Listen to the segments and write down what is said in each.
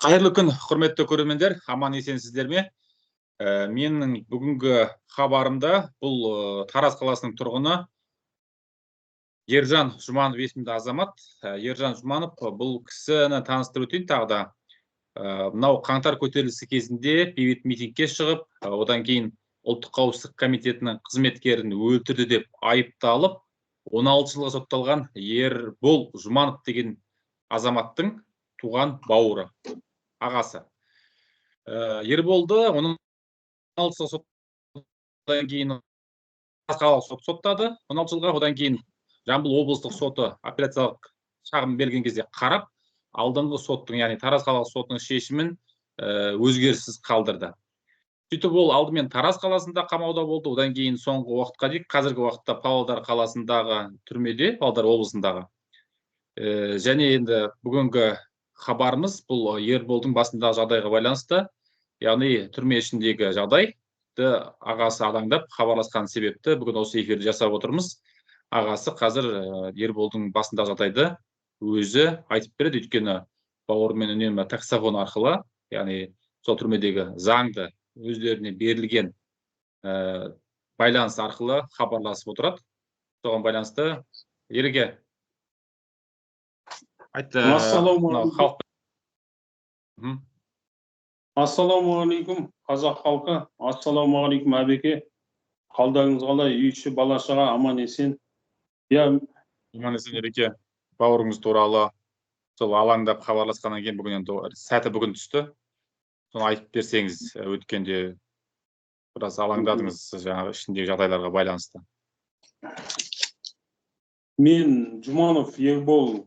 Қайырлы күн, құрметті көрермендер, аман есенсіздер ме? Менің бүгінгі хабарымда бұл Тараз қаласының тұрғыны Ержан Жұманов есімді азамат. Ержан Жұманов, бұл кісіні таныстырып өтейін тағы да. Мынау қаңтар көтерілісі кезінде бейбіт митингке шығып, одан кейін Ұлттық қауіпсіздік комитетінің қызметкерін өлтірді деп айыпталып, 16 жылға сотталған Ербол Жұманов деген азаматтың туған бауыры, ағасы. Ерболды 16 жыл соттан кейін қалалық сот соттады 16 жылға. Одан кейін Жамбыл облыстық соты апелляциялық шағым берген кезде қарап, алдыңғы соттың, яғни Тараз қалалық сотының шешімін өзгеріссіз қалдырды. Сөйтіп ол алдымен Тараз қаласында қамауда болды, одан кейін соңғы уақытқа дейін, қазіргі уақытта Павлодар қаласындағы түрмеде, Павлодар облысындағы. Және енді бүгінгі хабарымыз бұл Ерболдың басындағы жағдайға байланысты, яғни түрме ішіндегі жағдайды ағасы алаңдап хабарласқан себепті бүгін осы эфирді жасап отырмыз. Ағасы қазір Ерболдың басындағы жағдайды өзі айтып береді, өйткені бауырымен үнемі таксофон арқылы, яғни сол түрмедегі заңды өздеріне берілген байланыс арқылы хабарласып отырады. Соған байланысты Ереке айтты. Ассалаумағалейкум. Ассалаумағалейкум, қазақ халқы. Ассалаумағалейкум, Әбеке. Қалдарыңыз қалай? Үй іші, бала шаға аман есен? Иә. Аман есен, Ереке. Бауырыңыз туралы сол алаңдап хабарласқаннан кейін бүгін енді сәті бүгін түсті. Соны айтып берсеңіз, өткенде біраз алаңдадыңыз жаңағы ішіндегі жағдайларға байланысты. Мен Жұманов Ербол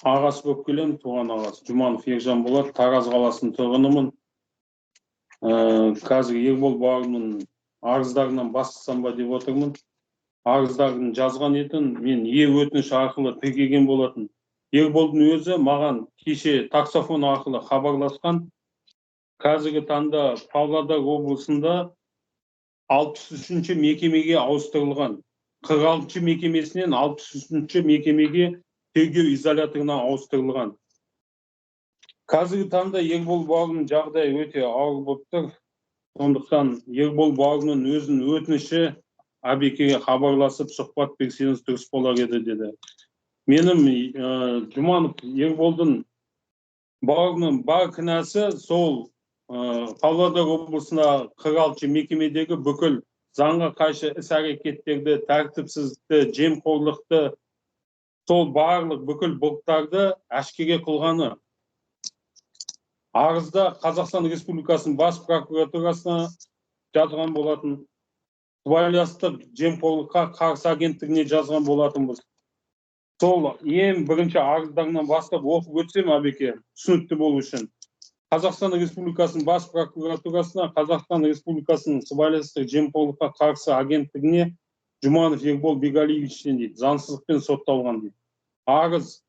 ағасы болып келемін, туған ағасы. Жұманов Ержан болады, Тараз қаласының тұрғынымын. Қазір Ербол бауырымның арыздарынан бастасам ба деп отырмын. Арыздарын жазған едім, мен е-өтініш арқылы тіркеген болатын. Ерболдың өзі маған кеше таксофон арқылы хабарласқан. Қазіргі таңда Павлодар облысында 63-ші мекемеге ауыстырылған. 46-шы мекемесінен 63-ші мекемеге, тергеу изоляторына ауыстырылған. Қазіргі таңда Ербол бауырымның жағдайы өте ауыр болып тұр. Сондықтан Ербол бауырымның өзінің өтініші, Әбекеге хабарласып сұхбат берсеңіз дұрыс болар еді деді. Менің Жұманов Ерболдың бауырымның бар кінәсі сол Павлодар облысына 46 мекемедегі бүкіл заңға қайшы іс әрекеттерді, тәртіпсіздікті, жемқорлықты, сол барлық бүкіл бұлттарды әшкере қылғаны. Арызда Қазақстан Республикасының бас прокуратурасына жазған болатын, сыбайластық жемқорлыққа қарсы агенттігіне жазған болатынбыз. Сол ең бірінші арыздарынан бастап оқып өтсем, Әбеке, түсінікті болу үшін. Қазақстан Республикасының бас прокуратурасына, Қазақстан Республикасының сыбайластық жемқорлыққа қарсы агенттігіне Жұманов Ербол Бегалиевичтен дейді, заңсыздықпен сотталған дейді. Арыз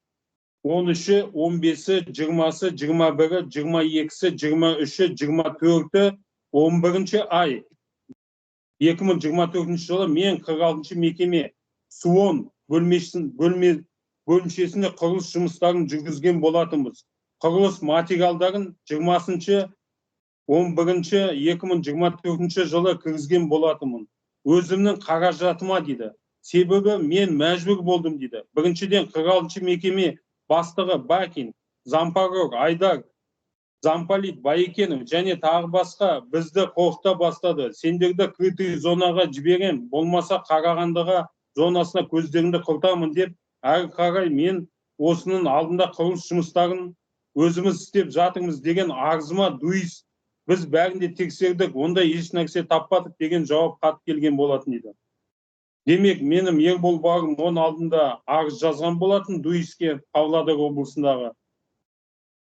13-і, 15-і, 20-сы, 21-і, 22-сі, 23-і, 24-і, 11-ші ай 2024 жылы мен 46-шы мекеме СУОН бөлімшесінде құрылыс жұмыстарын жүргізген болатынбыз. Құрылыс материалдарын 20-шы 11-ші 2024 жылы кіргізген болатынмын. Өзімнің қаражатыма дейді. Себебі мен мәжбүр болдым дейді. Біріншіден, 46-шы мекеме бастығы Бакин, Зампарок, Айдар, замполит Байекенов және тағы басқа бізді қорқыта бастады. Сендерді крытый зонаға жіберем, болмаса Қарағандыға зонасына көздеріңді құртамын деп. Әрі қарай мен осының алдында құрылыс жұмыстарын өзіміз істеп жатырмыз деген арызыма ДУИС біз бәрін де тексердік, ондай еш нәрсе таппадық деген жауап хат келген болатын дейді. Демек, менің Ербол бауырым оның алдында арыз жазған болатын ДУИСке Павлодар облысындағы.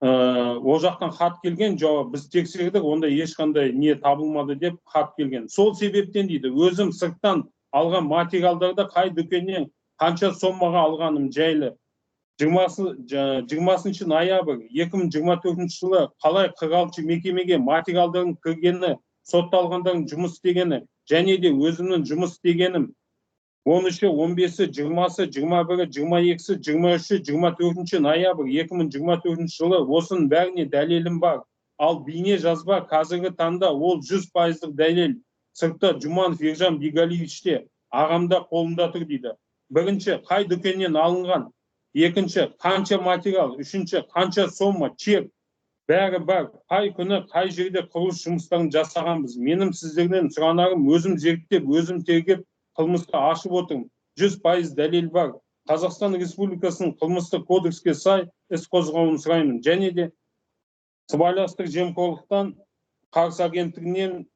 Ол жақтан хат келген, жауап, біз тексердік, онда ешқандай не табылмады деп хат келген. Сол себептен дейді, өзім сырттан алған материалдарды қай дүкеннен қанша сомаға алғаным жайлы 20 ноябрь 2024 жылы қалай 46 мекемеге материалдардың кіргені, сотталғандардың жұмыс істегені және де өзімнің жұмыс істегенім, 13-і, 15-і, 20-сы, 21-і, 22-сі, 23-і, 24 ноябрь 2024 жылы. Осының бәріне дәлелім бар. Ал бейне жазба қазіргі таңда ол 100%-дық дәлел. Сыртта Жұманов Ержан Бегалиевичте, ағамда, қолымда тұр дейді. Бірінші, қай дүкеннен алынған, екінші, қанша материал, үшінші, қанша сомма, чек, бәрі бар. Қай күні қай жерде құрылыс жұмыстарын жасағанбыз. Менің сіздерден сұранарым, өзім зерттеп, өзім тергеп, қылмысты ашып отырмын. 100% дәлел бар. Қазақстан Республикасының қылмыстық кодекске сай іс қозғауын сұраймын. Және де сыбайластық жемқорлықтан қарсы агенттігінен,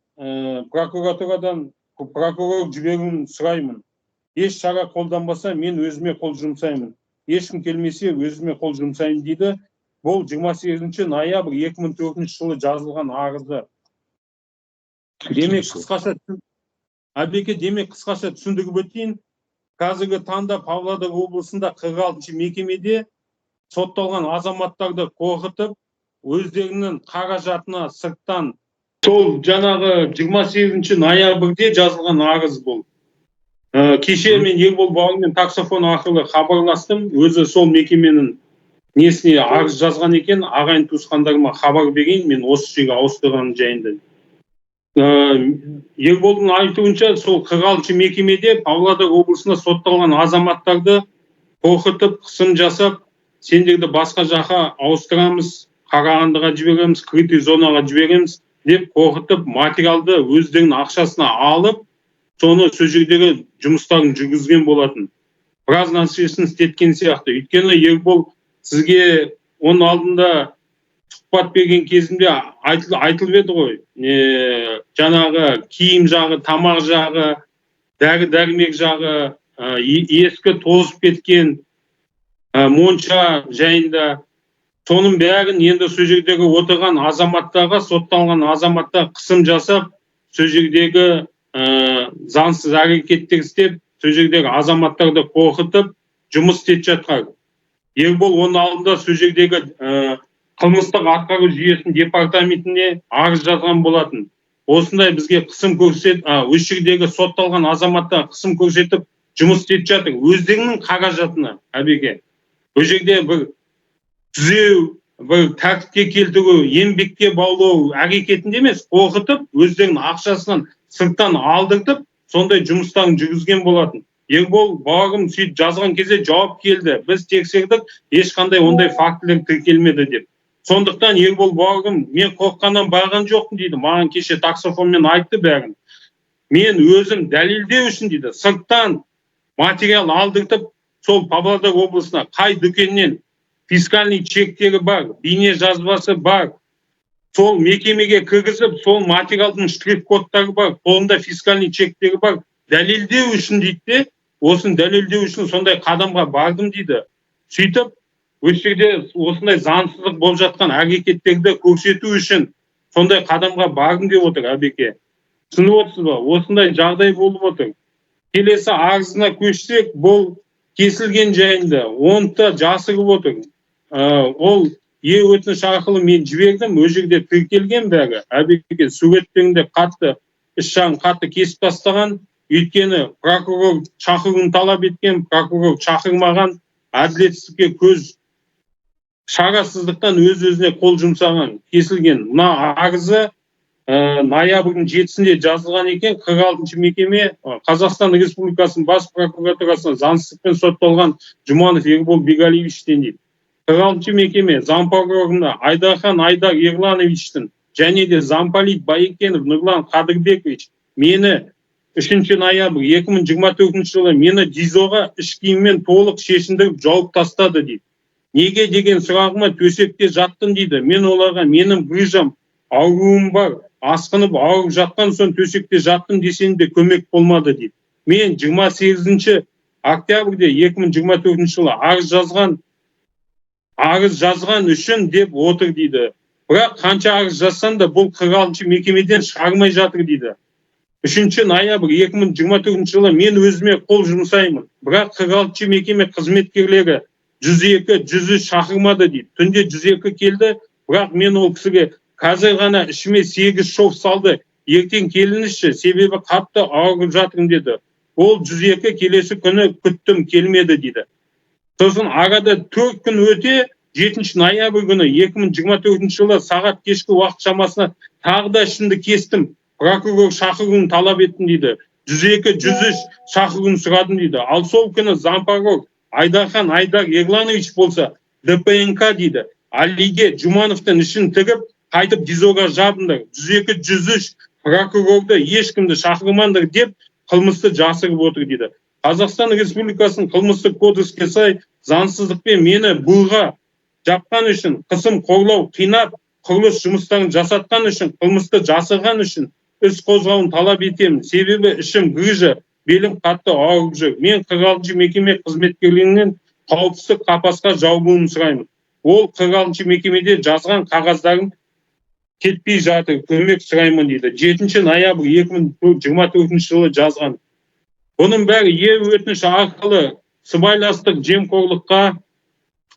прокуратурадан прокурор жіберуін сұраймын. Еш шара қолданбаса, мен өзіме қол жұмсаймын. Ешкім келмесе, өзіме қол жұмсаймын дейді. Бұл 28 ноябрь 2004 жылы жазылған арызы. Демек, қысқаша, Әбеке, демек, қысқаша түсіндіріп өтейін. Қазіргі таңда Павлодар облысында 46 мекемеде сотталған азаматтарды қорқытып, өздерінің қаражатына сырттан, сол жаңағы 28 ноябрьде жазылған арыз бұл. Кеше мен Ербол бауырыммен таксофон арқылы хабарластым. Өзі сол мекеменің несіне арыз жазған екен. Ағайын туысқандарыма хабар берейін, мен осы жерге ауыстырғаным жайында. Ерболдың айтуынша, сол 46 мекемеде Павлодар облысында сотталған азаматтарды қорқытып, қысым жасап, сендерді басқа жаққа ауыстырамыз, Қарағандыға жібереміз, крытый зонаға жібереміз деп қорқытып, материалды өздерінің ақшасына алып, соны сол жердегі жұмыстарын жүргізген болатын. Біраз нәрсесін істеткен сияқты. Өйткені Ербол, сізге оның алдында сұхбат берген кезімде айтылып еді ғой, не, жаңағы киім жағы, тамақ жағы, дәрі дәрмек жағы, ескі тозып кеткен монша жайында. Соның бәрін енді сол жердегі отырған азаматтарға, сотталған азаматтарға қысым жасап, сол жердегі заңсыз әрекеттер істеп, сол жердегі азаматтарды қорқытып жұмыс істетіп жатқан. Ербол оның алдында сол жердегі қылмыстық атқару жүйесінің департаментіне арыз жазған болатын. Осындай бізге қысым көрсет, осы жердегі сотталған азаматтарға қысым көрсетіп жұмыс істетіп жатыр өздерінің қаражатына. Әбеке, бұл жерде бір түзеу, бір тәртіпке келтіру, еңбекке баулу әрекетінде емес, қорқытып, өздерінің ақшасынан сырттан алдыртып, сондай жұмыстарын жүргізген болатын. Ербол бауырым сөйтіп жазған кезде жауап келді: біз тексердік, ешқандай ондай фактілер тіркелмеді деп. Сондықтан Ербол бауырым, мен қорыққаннан барған жоқпын дейді. Маған кеше таксофонмен айтты бәрін. Мен өзім дәлелдеу үшін дейді, сырттан материал алдыртып, сол Павлодар облысына қай дүкеннен, фискальный чектері бар, бейне жазбасы бар, сол мекемеге кіргізіп, сол материалдың штрих кодтары бар, қолында фискальный чектері бар, дәлелдеу үшін дейді де, осыны дәлелдеу үшін сондай қадамға бардым дейді. Сөйтіп осы жерде осындай заңсыздық болып жатқан әрекеттерді көрсету үшін сондай қадамға бардым деп отыр. Әбеке, түсініп отырсыз ба? Осындай жағдай болып отыр. Келесі арызына көшсек, бұл кесілген жайында. Оны да жасырып отыр. Ол е өтініш арқылы мен жібердім, ол жерде тіркелген бәрі. Әбеке, суреттерінде қатты, іс жағын қатты кесіп тастаған. Өйткені прокурор шақыруын талап еткен, прокурор шақырмаған. Әділетсіздікке көз шарасыздықтан өз өзіне қол жұмсаған, кесілген. Мына арызы ноябрьдің 7-сінде жазылған екен. 46-шы мекеме, Қазақстан Республикасының бас прокуратурасына, заңсыздықпен сотталған Жұманов Ербол Бегалиевичтен дейді. 46-шы мекеме зампрокурорына Айдархан Айдар Ерлановичтің және де замполит Байекенов Нұрлан Қадырбекович мені 3 ноябрь 2024 жылы мені ДИЗО-ға іш киіммен толық шешіндіріп жауып тастады дейді. Неге деген сұрағыма, төсекте жаттым дейді. Мен оларға менің грыжам ауруым бар, асқынып ауырып жатқан соң төсекте жаттым десем де, көмек болмады дейді. Мен 28 октябрьде 2024 жылы арыз жазған үшін деп отыр дейді. Бірақ қанша арыз жазсам да, бұл 46 мекемеден шығармай жатыр дейді. 3 ноябрь 2024 жылы мен өзіме қол жұмсаймын, бірақ 46 мекеме қызметкерлері 102, 103 шақырмады дейді. Түнде 102 келді, бірақ мен ол кісіге қазір ғана ішіме 8 шов салды, ертең келіңізші, себебі қатты ауырып жатырмын деді. Ол 102 келесі күні күттім, келмеді дейді. Сосын арада 4 күн өте 7 ноябрь күні 2024 жылы сағат кешкі уақыт шамасына тағы да ішімді кестім, прокурор шақыруын талап еттім дейді. 102, 103 шақыруын сұрадым дейді. Ал сол күні зампрокурор Айдархан Айдар Ерланович болса ДПНК дейді. Алиге Жұмановтың ішін тігіп, қайтып ДИЗОға жабыңдар. 102, 103 прокурорды ешкімді шақырмаңдар деп қылмысты жасырып отыр дейді. Қазақстан Республикасының қылмыстық кодекске сай заңсыздықпен мені бұлға жапқан үшін, қысым, қорлау, қинап, құрылыс жұмыстарын жасатқан үшін, қылмысты жасырған үшін іс қозғауын талап етемін. Себебі ішім грыжа, белім қатты ауырып жүр. Мен 46 мекеме қызметкерлерінен қауіпсіздік қапасқа жабуын сұраймын. Ол 46 мекемеде жазған қағаздарым кетпей жатыр, көмек сұраймын дейді. 7 ноябрь 2024 жылы жазған. Бұның бәрі е-өтініш арқылы сыбайластық жемқорлыққа,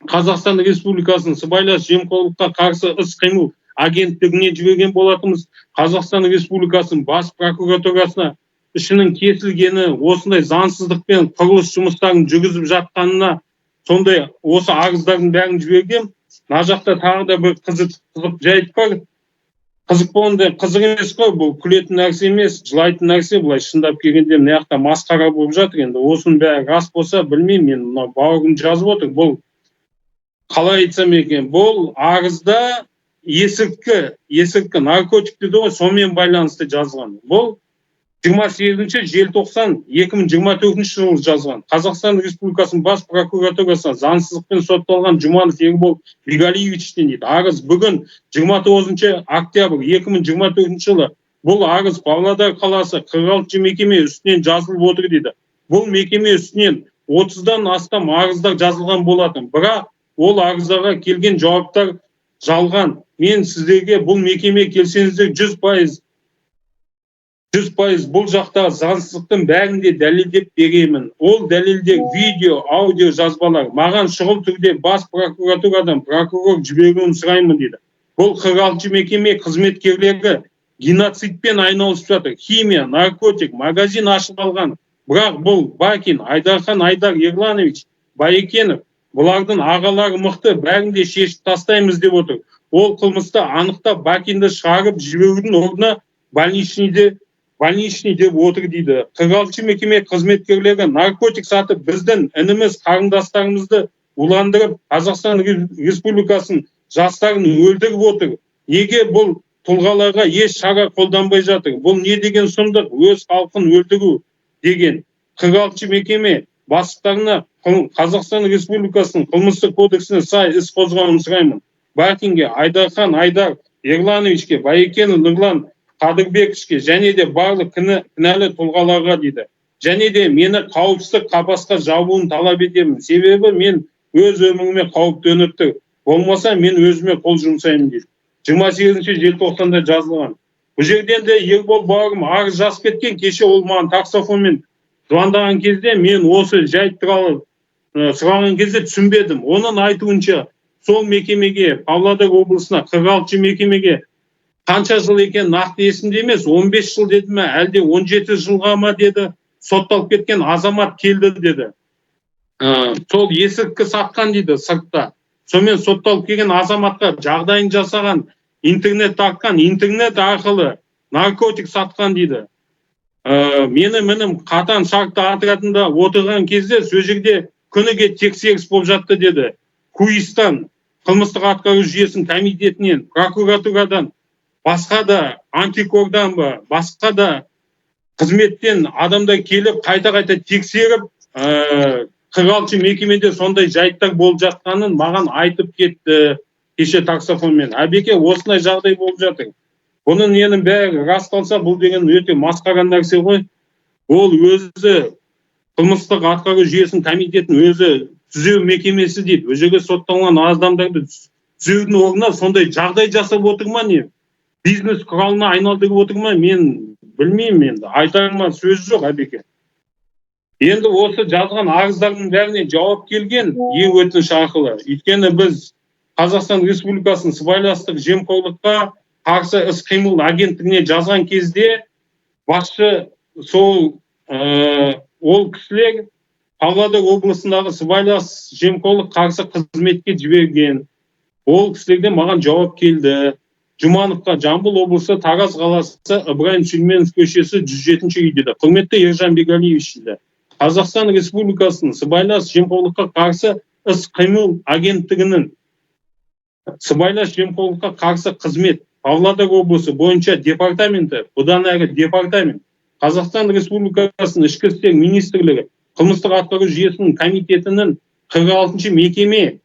Қазақстан Республикасының сыбайлас жемқорлыққа қарсы іс-қимыл агенттігіне жіберген болатынбыз. Қазақстан Республикасының бас прокуратурасына ішінің кесілгені, осындай заңсыздықпен құрылыс жұмыстарын жүргізіп жатқанына сондай осы арыздардың бәрін жіберген. Мына жақта тағы да бір қызық жайт бар. Қызық болғанда қызық емес қой, бұл күлетін нәрсе емес, жылайтын нәрсе. Былай шындап келгенде мына жақта масқара болып жатыр. Енді осының бәрі рас болса, білмеймін мен, мынау бауырым жазып отыр. Бұл қалай айтсам екен, бұл арызда есірткі, наркотик дейді ғой, сонымен байланысты жазған. Бұл 28 желтоқсан 2024 жылы жазған. Қазақстан Республикасының бас прокуратурасына заңсыздықпен сотталған Жұманов Ербол Бегалиевичтен дейді. Арыз бүгін 29 октябрь 2024 жылы бұл арыз Павлодар қаласы 46 мекеме үстінен жазылып отыр дейді. Бұл мекеме үстінен 30-дан астам арыздар жазылған болатын. Бірақ ол арыздарға келген жауаптар жалған. Мен сіздерге бұл мекеме келсеңіздер 100%, 100% бұл жақтағы заңсыздықтың бәрін де дәлелдеп беремін. Ол дәлелдер видео, аудио жазбалар. Маған шұғыл түрде бас прокуратурадан прокурор жіберуін сұраймын дейді. Бұл 46 мекеме қызметкерлері геноцидпен айналысып жатыр. Химия, наркотик, магазин ашып алған. Бірақ бұл Бакин, Айдархан Айдар Ерланович, Байекенов, бұлардың ағалары мықты, бәрін де шешіп тастаймыз деп отыр. Ол қылмысты анықтап, Бакинді шығарып жіберудің орнына больничный деп отыр дейді. 46 мекеме қызметкерлері наркотик сатып, біздің ініміз, қарындастарымызды уландырып, Қазақстан Республикасының жастарын өлтіріп отыр. Неге бұл тұлғаларға еш шара қолданбай жатыр? Бұл не деген сұмдық, өз халқын өлтіру деген. 46 мекеме бастықтарына Қазақстан Республикасының қылмыстық кодексіне сай іс қозғауын сұраймын. Бакинге, Айдархан Айдар Ерлановичке, Байекенов Нұрлан Қадырбековичке және де барлық кінәлі тұлғаларға дейді. Және де мені қауіпсіздік қапасқа жабуын талап етемін. Себебі мен өз өміріме қауіп төніп тұр. Болмаса мен өзіме қол жұмсаймын дейді. 28 желтоқсанда жазылған. Бұл жерден де Ербол бауырым арыз жазып кеткен. Кеше ол маған таксофонмен звондаған кезде мен осы жайт туралы сұраған кезде түсінбедім. Оның айтуынша, сол мекемеге, Павлодар облысына 46 мекемеге қанша жыл екен, нақты есімде емес, 15 жыл деді ме, әлде 17 жылға ма деді, сотталып кеткен азамат келді деді. Сол есірткі сатқан дейді сыртта. Сонымен сотталып келген азаматқа жағдайын жасаған, интернет тартқан, интернет арқылы наркотик сатқан дейді. Мені мінім қатан шартты отрядында отырған кезде сол жерде күніге тексеріс болып жатты деді. КУИСтан, қылмыстық атқару жүйесінің комитетінен, прокуратурадан, басқа да антикордан ба, басқа да қызметтен адамдар келіп, қайта-қайта тексеріп, 46 мекемеде сондай жайттар болып жатқанын маған айтып кетті кеше таксофонмен. Әбеке, осындай жағдай болып жатыр. Бұның ненің бәрі расталса, бұл деген өте масқара нәрсе ғой. Ол өзі қылмыстық атқару жүйесінің комитетінің өзі түзеу мекемесі дейді. Ол жерге сотталған адамдарды түзеудің орнына сондай жағдай жасап отыр ма, не? Бизнес құралына айналдырып отыр ма, мен білмеймін енді. Айтарыма сөз жоқ, Әбеке. Енді осы жазған арыздардың бәріне жауап келген е-өтініш арқылы. Өйткені біз Қазақстан Республикасының сыбайластық жемқорлыққа қарсы іс-қимыл агенттігіне жазған кезде басшы сол Ол кісілер Павлодар облысындағы сыбайлас жемқорлық қарсы қызметке жіберген. Ол кісілерден маған жауап келді. Жұмановқа, Жамбыл облысы, Тараз қаласы, Ыбырайым Сүлейменов көшесі, 107 үй деді. Құрметті Ержан Бегалиевич деді. Қазақстан Республикасының сыбайлас жемқорлыққа қарсы іс-қимыл агенттігінің сыбайлас жемқорлыққа қарсы қызмет Павлодар облысы бойынша департаменті, бұдан әрі департамент, Қазақстан Республикасының Ішкі істер министрлігі қылмыстық атқару жүйесінің комитетінің 46-шы мекеме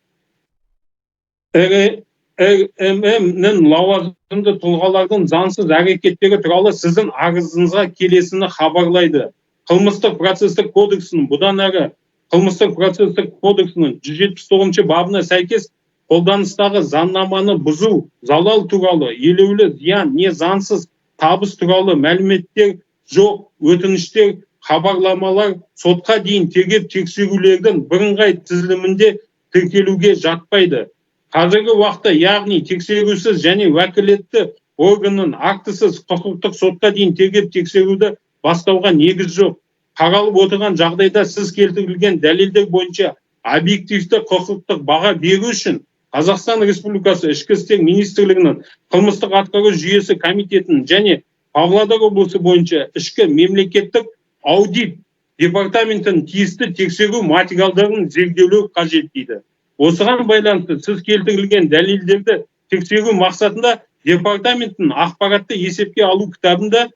РММ-нің лауазымды тұлғалардың заңсыз әрекеттері туралы сіздің арызыңызға келесіні хабарлайды. Қылмыстық процестік кодексінің, бұдан әрі қылмыстық процестік кодексінің 179 бабына сәйкес қолданыстағы заңнаманы бұзу, залал туралы, елеулі зиян не заңсыз табыс туралы мәліметтер жоқ, өтініштер, хабарламалар сотқа дейін тергеп тексерулердің бірыңғай тізілімінде тіркелуге жатпайды. Қазіргі уақытта, яғни тексерусіз және уәкілетті органның актісіз құқықтық сотқа дейін тергеп тексеруді бастауға негіз жоқ. Қаралып отырған жағдайда сіз келтірілген дәлелдер бойынша объективті құқықтық баға беру үшін Қазақстан Республикасы Ішкі істер министрлігінің қылмыстық атқару жүйесі комитетінің және Павлодар облысы бойынша ішкі мемлекеттік аудит департаментінің тиісті тексеру материалдарын зерделеу қажет дейді. Осыған байланысты сіз келтірілген дәлелдерді тексеру мақсатында департаменттің ақпаратты есепке алу кітабында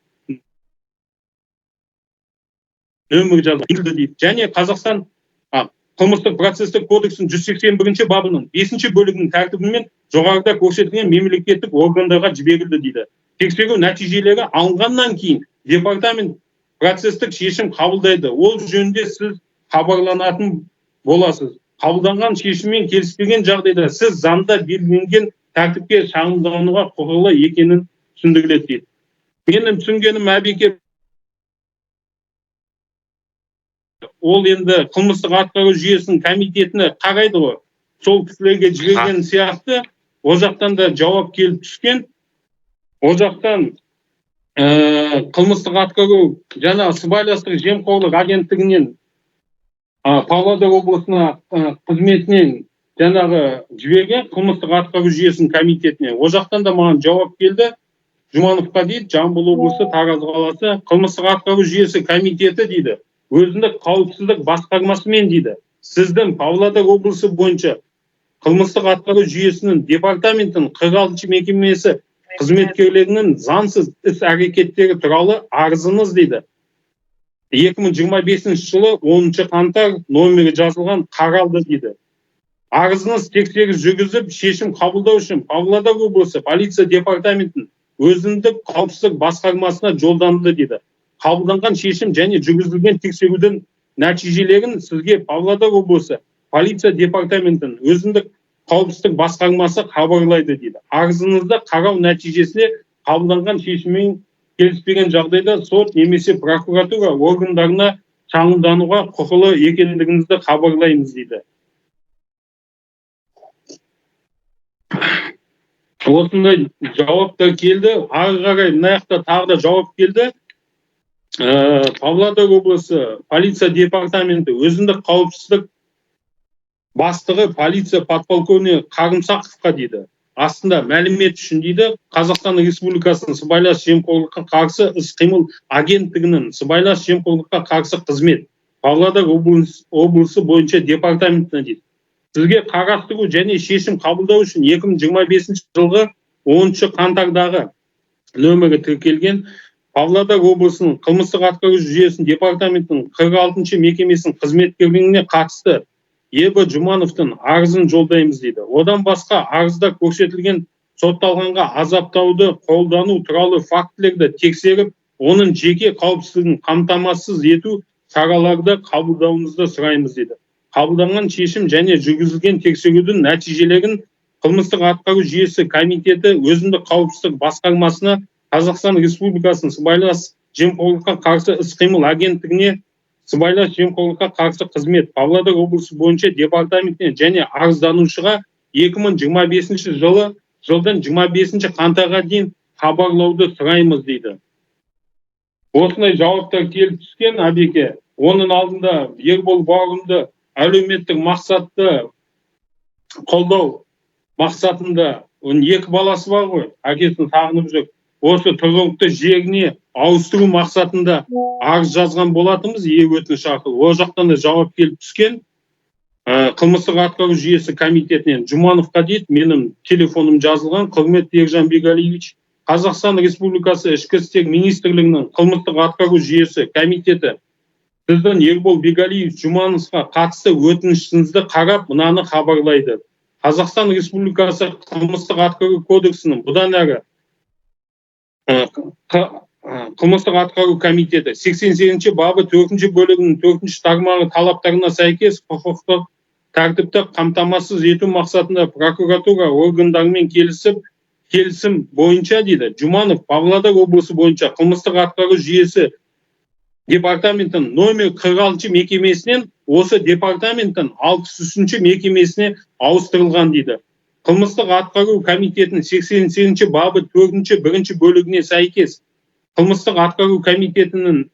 нөмір жазылды дейді. Және Қазақстан қылмыстық процестік кодексінің 181 бабының 5 бөлігінің тәртібімен жоғарыда көрсетілген мемлекеттік органдарға жіберілді дейді. Тексеру нәтижелері алынғаннан кейін департамент процестік шешім қабылдайды. Ол жөнінде сіз хабарланатын боласыз. Қабылданған шешіммен келіспеген жағдайда сіз заңда белгіленген тәртіпке шағымдануға құқылы екенін түсіндіріледі дейді. Менің түсінгенім, Әбеке, ол енді қылмыстық атқару жүйесінің комитетіне қарайды ғой. Сол кісілерге жіберген сияқты, ол жақтан да жауап келіп түскен. Ол жақтан қылмыстық атқару жаңа сыбайластық жемқорлық агенттігінен Павлодар облысына қызметінен жаңағы жіберген қылмыстық атқару жүйесінің комитетіне. Ол жақтан да маған жауап келді. Жұмановқа дейді, Жамбыл облысы, Тараз қаласы, қылмыстық атқару жүйесі комитеті дейді, өзіндік қауіпсіздік басқармасымен дейді, сіздің Павлодар облысы бойынша қылмыстық атқару жүйесінің департаментінің 46 мекемесі қызметкерлерінің заңсыз іс әрекеттері туралы арызыңыз дейді. 2025 жылы 10 қаңтар номері жазылған қаралды дейді. Арызыңыз тексеріс жүргізіп, шешім қабылдау үшін Павлодар облысы полиция департаментінің өзіндік қауіпсіздік басқармасына жолданды дейді. Қабылданған шешім және жүргізілген тексерудің нәтижелерін сізге Павлодар облысы полиция департаментінің өзіндік қауіпсіздік басқармасы хабарлайды дейді. Арызыңызды қарау нәтижесінде қабылданған шешіммен келіспеген жағдайда сот немесе прокуратура органдарына шағымдануға құқылы екендігіңізді хабарлаймыз дейді. Осындай жауаптар келді. Ары қарай мына жақта тағы да жауап келді. Павлодар облысы полиция департаменті өзіндік қауіпсіздік бастығы полиция подполковнигі Қарымсақовқа дейді. Астында мәлімет үшін дейді, Қазақстан Республикасының сыбайлас жемқорлыққа қарсы іс-қимыл агенттігінің сыбайлас жемқорлыққа қарсы қызмет Павлодар облысы бойынша департаментіне дейді. Сізге қарастыру және шешім қабылдау үшін 2025 жылғы 10 қаңтардағы нөмірі тіркелген Павлодар облысының қылмыстық атқару жүйесінің департаментінің 46 мекемесінің қызметкерлеріне қатысты Ебі Жұмановтың арызын жолдаймыз дейді. Одан басқа арызда көрсетілген сотталғанға азаптауды қолдану туралы фактілерді тексеріп, оның жеке қауіпсіздігін қамтамасыз ету шараларды қабылдауыңызды сұраймыз дейді. Қабылданған шешім және жүргізілген тексерудің нәтижелерін қылмыстық атқару жүйесі комитеті өзіндік қауіпсіздік басқармасына, Қазақстан Республикасының сыбайлас жемқорлыққа қарсы іс-қимыл агенттігіне, сыбайлас жемқорлыққа қарсы қызмет Павлодар облысы бойынша департаментіне және арызданушыға 2025 жылы жылдың 25 қаңтарға дейін хабарлауды сұраймыз дейді. Осындай жауаптар келіп түскен, Әбеке. Оның алдында Ербол бауырымды әлеуметтік мақсатты қолдау мақсатында, оның екі баласы бар ғой, әкесін сағынып жүр. Осы тұрғылықты жеріне ауыстыру мақсатында арыз жазған болатынбыз, өтініш арқылы. Ол жақтан да жауап келіп түскен. Қылмыстық атқару жүйесі комитетінен Жұмановқа дейді, менің телефоным жазылған. Құрметті Ержан Бегалиевич, Қазақстан Республикасы Ішкі істер министрлігінің қылмыстық атқару жүйесі комитеті сіздің Ербол Бегалиевич Жұмановқа қатысты өтінішіңізді қарап, мынаны хабарлайды. Қазақстан Республикасы Қылмыстық атқару кодексінің, бұдан әрі қылмыстық атқару комитеті, 88 бабы 4 бөлігінің 4 тармағы талаптарына сәйкес құқықтық тәртіпті қамтамасыз ету мақсатында прокуратура органдарымен келісім бойынша дейді, Жұманов Павлодар облысы бойынша қылмыстық атқару жүйесі департаментінің номер 46 мекемесінен осы департаменттің 63 мекемесіне ауыстырылған дейді. Қылмыстық атқару комитетінің 88 бабы 4 бірінші бөлігіне сәйкес қылмыстық атқару комитетінің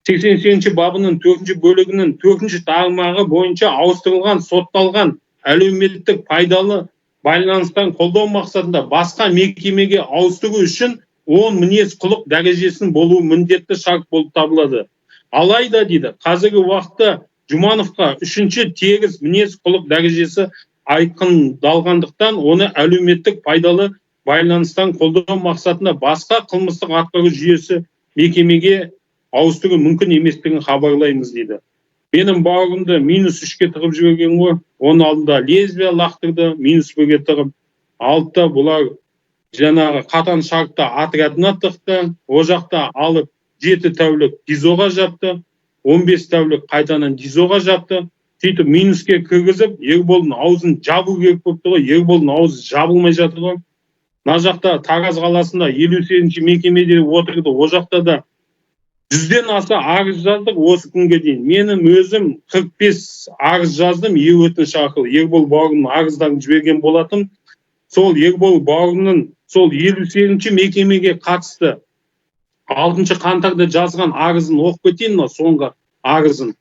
88 бабының 4 бөлігінің 4 тармағы бойынша ауыстырылған сотталған әлеуметтік пайдалы байланыстан қолдау мақсатында басқа мекемеге ауыстыру үшін 10 мінез құлық дәрежесінің болуы міндетті шарт болып табылады. Алайда дейді, қазіргі уақытта Жұмановқа үшінші теріс мінез құлық дәрежесі айқындалғандықтан, оны әлеуметтік пайдалы байланыстан қолдау мақсатында басқа қылмыстық атқару жүйесі мекемеге ауыстыру мүмкін еместігін хабарлаймыз дейді. Менің бауырымды -3-ке тығып жіберген ғой. Оның алдында лезвие лақтырды, -1-ге тығып алды да, бұлар жаңағы қатаң шартта отрядына тықты. Ол жақта алып 7 тәулік ДИЗОға жапты, 15 тәулік қайтадан ДИЗОға жапты. Сөйтіп минуске кіргізіп, Ерболдың аузын жабу керек болыпты ғой. Ерболдың аузы жабылмай жатыр ғой. Мына жақта Тараз қаласында 58-ші мекемеде отырды. Ол жақта да 100-ден аса арыз жаздық осы күнге дейін. Менің өзім 45 арыз жаздым өтініш арқылы. Ербол бауырымның арыздарын жіберген болатын. Сол Ербол бауырымның сол 58-ші мекемеге қатысты 6 қаңтарда жазған арызын оқып кетейін, мына соңғы арызын.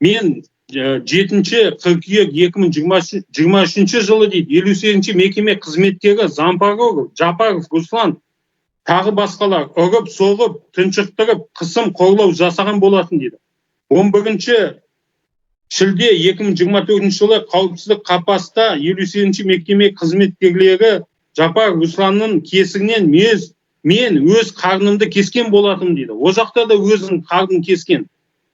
Мен 7 қыркүйек 2023 жылы дейді, 58-ші мекеме қызметкері Зампаров, Жапаров Руслан, тағы басқалар ұрып соғып, тұншықтырып, қысым, қорлау жасаған болатын дейді. 11 шілде 2024 жылы қауіпсіздік қапаста 58-ші мекеме қызметкерлері Жапар Русланның кесірінен мен өз қарнымды кескен болатын дейді. Ол жақта да өзінің қарнын кескен.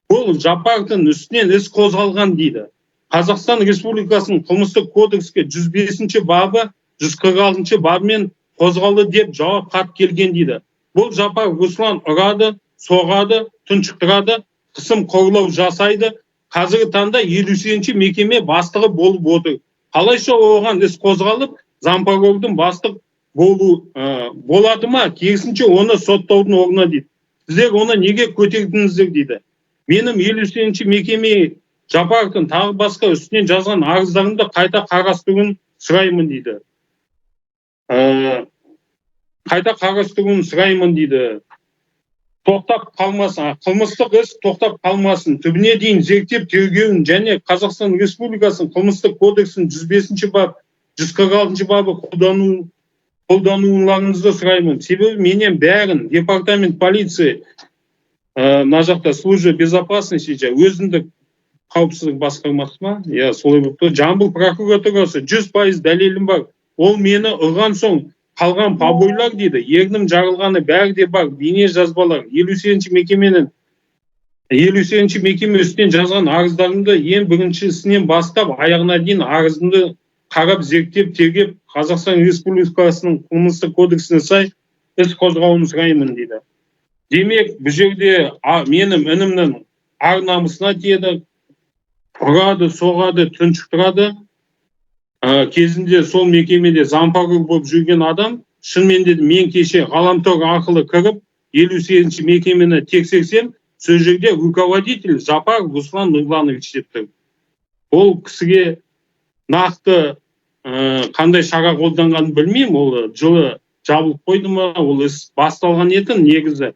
Бұл Жапардың үстінен іс қозғалған дейді. Қазақстан Республикасының қылмыстық кодекске 105 бабы, 146 бабымен қозғалды деп жауап хат келген дейді. Бұл Жапар Руслан ұрады, соғады, тұншықтырады, қысым, қорлау жасайды. Қазіргі таңда 58-ші мекеме бастығы болып отыр. Қалайша оған іс қозғалып, зампрокурордың бастық болу болады ма? Керісінше, оны соттаудың орнына дейді, сіздер оны неге көтердіңіздер дейді. Менің 58-ші мекеме Жапаровтың тағы басқа үстінен жазған арыздарымды қайта қарастыруын сұраймын дейді. Қайта қарастыруын сұраймын дейді. Тоқтап қалмасын, қылмыстық іс тоқтап қалмасын, түбіне дейін зерттеп тергеуін және Қазақстан Республикасының қылмыстық кодексінің 105 бап, 146 бабы қолдануларыңызды сұраймын. Себебі менен бәрін департамент полиции, мына жақта служба безопасности, өзіндік қауіпсіздік басқармасы ма, иә, солай болып тұр, Жамбыл прокуратурасы, 100% дәлелім бар. Ол мені ұрған соң қалған побойлар дейді, ернім жарылғаны, бәрі де бар, бейне жазбалар. 58-ші мекеменің, 58-ші мекеме үстінен жазған арыздарымды ең біріншісінен бастап аяғына дейін арызымды қарап, зерттеп, тергеп, Қазақстан Республикасының қылмыстық кодексіне сай іс қозғауын сұраймын дейді. Демек, бұл жерде менің інімнің ар намысына тиеді, ұрады, соғады, тұншықтырады. Кезінде сол мекемеде зампрокурор болып жүрген адам. Шынымен де, мен кеше ғаламтор арқылы кіріп, 58-ші мекемені тексерсем, сол жерде руководитель Жапаров Руслан Нұрланович деп тұр. Ол кісіге нақты қандай шара қолданғанын білмеймін. Ол жылы жабылып қойды ма, ол іс басталған еді негізі.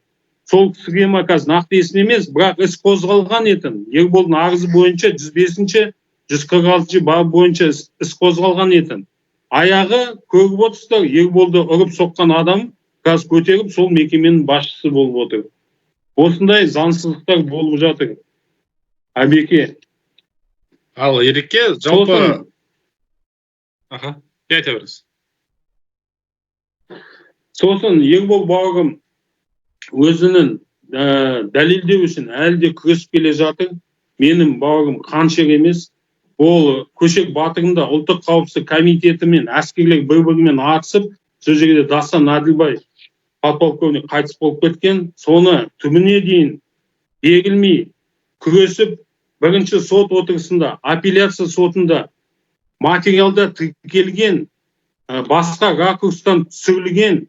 Сол кісіге ма, қазір нақты есімде емес, бірақ іс қозғалған етін. Ерболдың арызы бойынша 105-, 146-бап бойынша іс қозғалған етін. Аяғы, көріп отырсыздар, Ерболды ұрып соққан адам қазір көтеріп, сол мекеменің басшысы болып отыр. Осындай заңсыздықтар болып жатыр, Әбеке. Ал, Ереке, жалпы Сосын Аха, айта беріңіз. Сосын Ербол бауырым өзінің дәлелдеу үшін әлі де күресіп келе жатыр. Менің бауырым қаншер емес. Ол Көшек батырында Ұлттық қауіпсіздік комитеті мен әскерлер бір бірімен атысып, сол жерде Дастан Әділбай подполковник қайтыс болып кеткен. Соны түбіне дейін берілмей күресіп, бірінші сот отырысында, апелляция сотында материалда тіркелген, басқа ракурстан түсірілген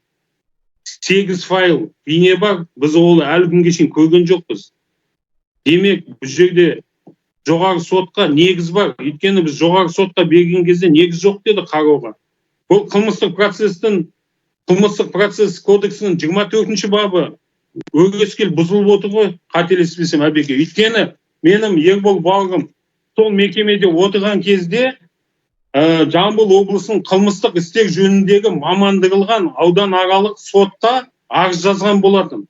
сегіз файл бейне бар. Біз ол әлі күнге шейін көрген жоқпыз. Демек, бұл жерде жоғары сотқа негіз бар, өйткені біз жоғары сотқа берген кезде негіз жоқ деді қарауға. Бұл қылмыстық процестің, Қылмыстық процесс кодексінің 24-бабы өрескел бұзылып отыр ғой, қателеспесем, Әбеке. Өйткені менің Ербол бауырым сол мекемеде отырған кезде Жамбыл облысының қылмыстық істер жөніндегі мамандырылған ауданаралық сотта арыз жазған болатын.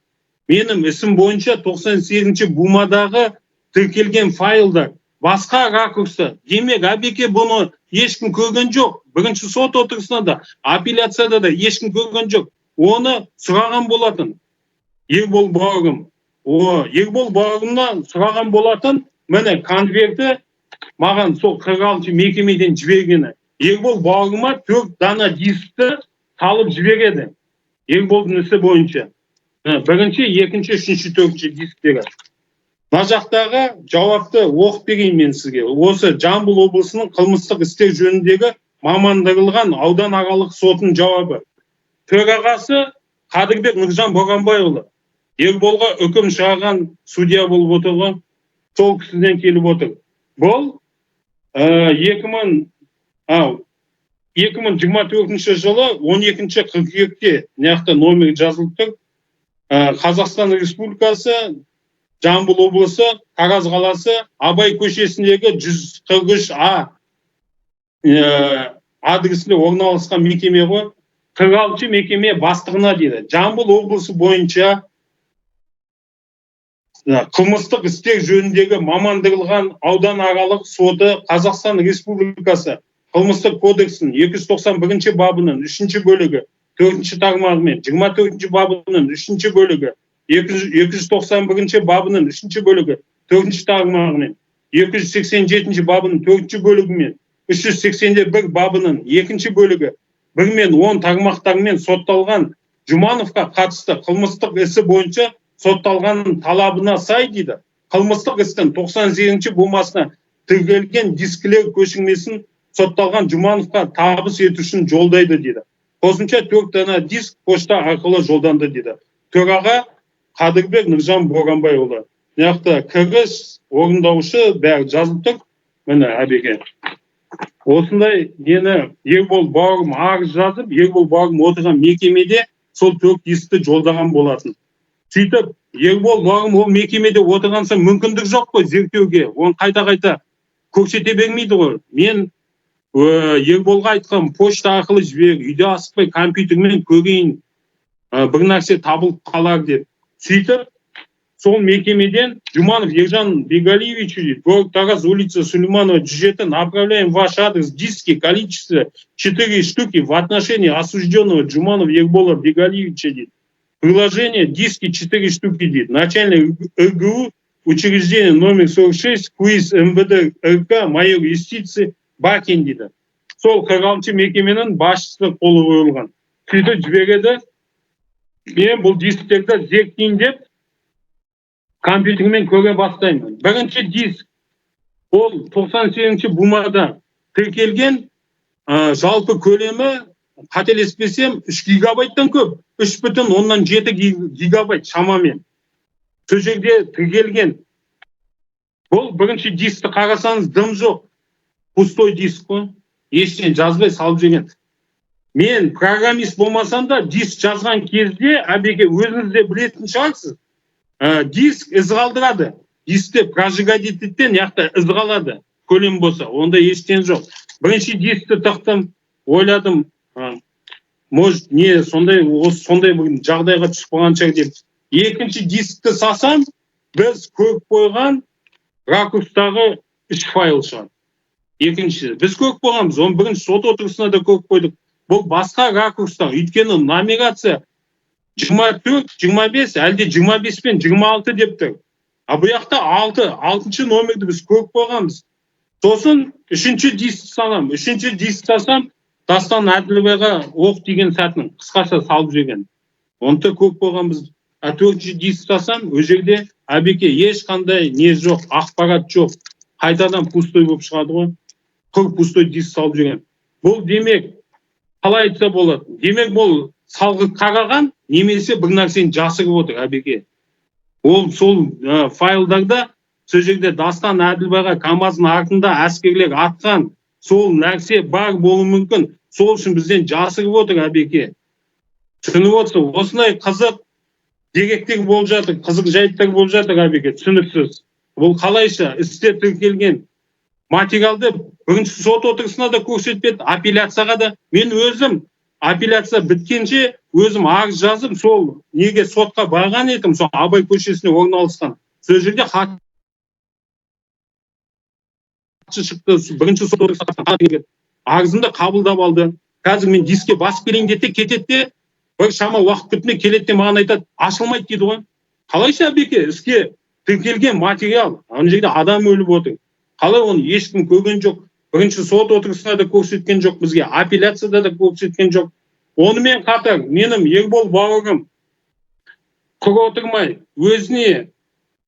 Менің ісім бойынша 98 бумадағы тіркелген файлдар басқа ракурста. Демек, Әбеке, бұны ешкім көрген жоқ. Бірінші сот отырысында да, апелляцияда да ешкім көрген жоқ. Оны сұраған болатын Ербол бауырым. О, Ербол бауырымнан сұраған болатын. Міне, конверті маған сол 46 мекемеден жібергені. Ербол бауырыма төрт дана дискті салып жібереді Ерболдың ісі бойынша. Бірінші, екінші, үшінші, төртінші дисктері. Мына жақтағы жауапты оқып берейін мен сізге. Осы Жамбыл облысының қылмыстық істер жөніндегі мамандырылған ауданаралық сотының жауабы. Төрағасы Қадырбек Нұржан Боранбайұлы, Ерболға үкім шығарған судья болып отыр ғой, сол кісіден келіп отыр. Бұл 2024 жылы 12 қыркүйекте, мына жақта номер жазылып тұр. Қазақстан Республикасы, Жамбыл облысы, Тараз қаласы, Абай көшесіндегі 143 А адресінде орналасқан мекеме ғой. 46 мекеме бастығына дейді. Жамбыл облысы бойынша қылмыстық істер жөніндегі мамандырылған ауданаралық соты Қазақстан Республикасы Қылмыстық кодексінің 291 бабының үшінші бөлігі төртінші тармағымен, 24 бабының үшінші бөлігі, 291 бабының үшінші бөлігі төртінші тармағымен, 287 бабының төртінші бөлігімен, 381 бабының екінші бөлігі 1 мен 10 тармақтарымен сотталған Жұмановқа қатысты қылмыстық ісі бойынша сотталғанның талабына сай дейді, қылмыстық істің 98 бумасына тіркелген дискілер көшірмесін сотталған Жұмановқа табыс ету үшін жолдайды дейді. Қосымша төрт дана диск пошта арқылы жолданды дейді. Төраға Қадырбек Нұржан Боранбайұлы. Мына жақта кіріс, орындаушы, бәрі жазылып тұр. Міне, Әбеке, осындай нені Ербол бауырым арыз жазып, Ербол бауырым отырған мекемеде сол төрт дискті жолдаған болатын. Сөйтіп, Ербол бауырым ол мекемеде отырған соң, мүмкіндік жоқ қой зерттеуге, оны қайта қайта көрсете бермейді ғой. Мен Ерболға айтқам: «Почта арқылы жібер, үйде асықпай компьютермен көрейін, бір нәрсе табылып қалар», — деп. Сөйтіп, сол мекемеден: «Жуманов Ержан Бегалиевич, город Тараз, улица Сулейманова, 107, направляем в ваш адрес диски, количество 4 штуки, в отношении осужденного Джуманова Ербола Бегалиевича», — дейді. «Приложение: диски 4 штуки», — дейді. Начальник РГУ учреждение номер 46 КУИС МВД РК, майор юстиции Бакин дейді. Сол 46 мекеменің басшысы қолы қойылған. Сөйтіп жібереді. Мен бұл дисктерді зерттейін деп компьютермен көре бастаймын. Бірінші диск ол 98 бумада тіркелген, жалпы көлемі, қателеспесем, 3 гигабайттан көп, 3,7 гигабайт шамамен сол жерде тіркелген. Бұл бірінші дискті қарасаңыз, дым жоқ, пустой диск қой, ештеңе жазбай салып жіберген. Мен программист болмасам да, диск жазған кезде, Әбеке, өзіңіз де білетін шығарсыз. Диск із қалдырады. Дискте прожигать етеді де, мына жақта із қалады. Көлем болса, онда ештеңе жоқ. Бірінші дискті тықтым, ойладым, может, не сондай, осы сондай бір жағдайға түсіп қалған шығар деп. Екінші дискті салсам, біз көріп қойған ракурстағы 3 файл шығады. Екінші, біз көріп қойғанбыз, оны бірінші сот отырысына да көріп қойдық. Бұл басқа ракурстар, өйткені нумерация 24, 25, әлде 25 пен 26 деп тұр. А бұл жақта 6, 6 номерді біз көріп қойғанбыз. Сосын үшінші диск салам, үшінші диск салсам, Дастан Әділбайға оқ тиген сәтін қысқаша салып жіберген. Оны да көріп қойғанбыз. А төртінші диск салсам, ол жерде, әбеке, ешқандай не жоқ, ақпарат жоқ. Қайтадан пустой болып шығады ғой. Құр пустой диск салып жіберген. Бұл демек, қалай айтса болады? Демек, бұл салғырт қараған немесе бір нәрсені жасырып отыр, әбеке. Ол сол файлдарда сол жерде Дастан Әділбайға КамАЗдың артында әскерлер атқан сол нәрсе бар болуы мүмкін. Сол үшін бізден жасырып отыр, әбеке. Түсініп отырсыз, осындай қызық деректер болып жатыр, қызық жайттар болып жатыр, әбеке, түсініксіз. Бұл қалайша істе тіркелген материалды бірінші сот отырысына да көрсетпеді, апелляцияға да. Мен өзім апелляция біткенше өзім арыз жазып, сол неге сотқа барған едім, сол Абай көшесіне орналасқан. Сол жерде хат шықты, бірінші сот отырысына арызымды қабылдап алды. Қазір мен дискке басып келейін деді де, кетеді де, бір шама уақыт күтмей келеді де маған айтады, ашылмайды дейді ғой. Қалайша, әбеке, іске тіркелген материал, ана жерде адам өліп отыр. Қалай оны ешкім көрген жоқ? Бірінші сот отырысына да көрсеткен жоқ бізге, апелляцияда да көрсеткен жоқ. Онымен қатар менің Ербол бауырым құр отырмай өзіне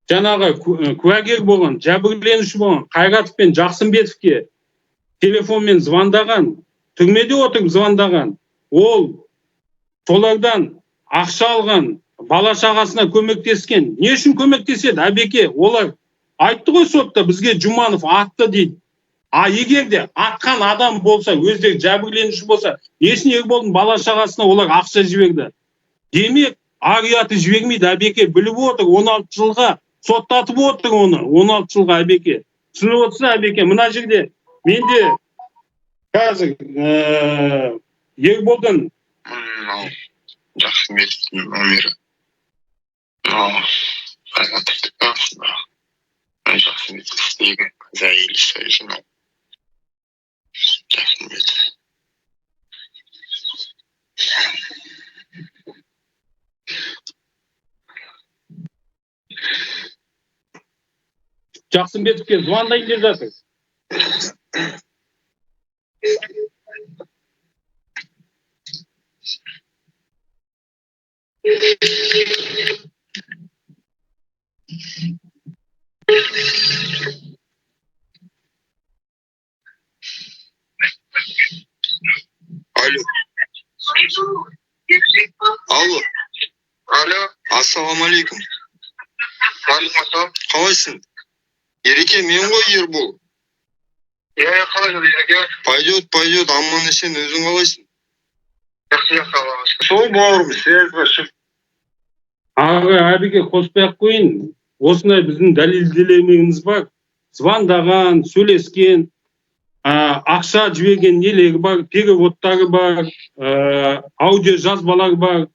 жаңағы куәгер болған, жәбірленуші болған Қайратов пен Жақсымбетовке телефонмен звондаған, түрмеде отырып звондаған, ол солардан ақша алған, бала шағасына көмектескен. Не үшін көмектеседі, әбеке? Олар айтты ғой сотта, бізге Жұманов атты дейді. А егер де атқан адам болса, өздері жәбірленуші болса, не үшін Ерболдың бала шағасына олар ақша жіберді? Демек, ар ұяты жібермейді, әбеке, біліп отыр, 16 жылға соттатып отыр оны, 16 жылға, әбеке. Түсініп отырсыз, әбеке, мына жерде менде қазір Ерболдың Мынау Жақсымбетовтің номері, мынау Қайратовтікі, астында Жақсымбетов істегі әйелі ұстайды, мынау Жақсымбетов. Жақсымбетовке звондайын деп жатыр. Алло. Алло. Алло. Ассалаумағалейкум. Уағалейкум. Қалайсың? Ереке, мен ғой, Ербол. Иә, иә, қалай, Ереке? Пойдет, пойдет, аман есен, өзің қалайсың? Жақсы, жақсы, Аллаға шүкір. Сол бауырым, связьға шық. Аға, әбеке, қоспай ақ қояйын. Осындай біздің дәлелдемеміз бар. Звондаған, сөйлескен, ақша жіберген нелері бар, переводтары бар, аудио жазбалар бар.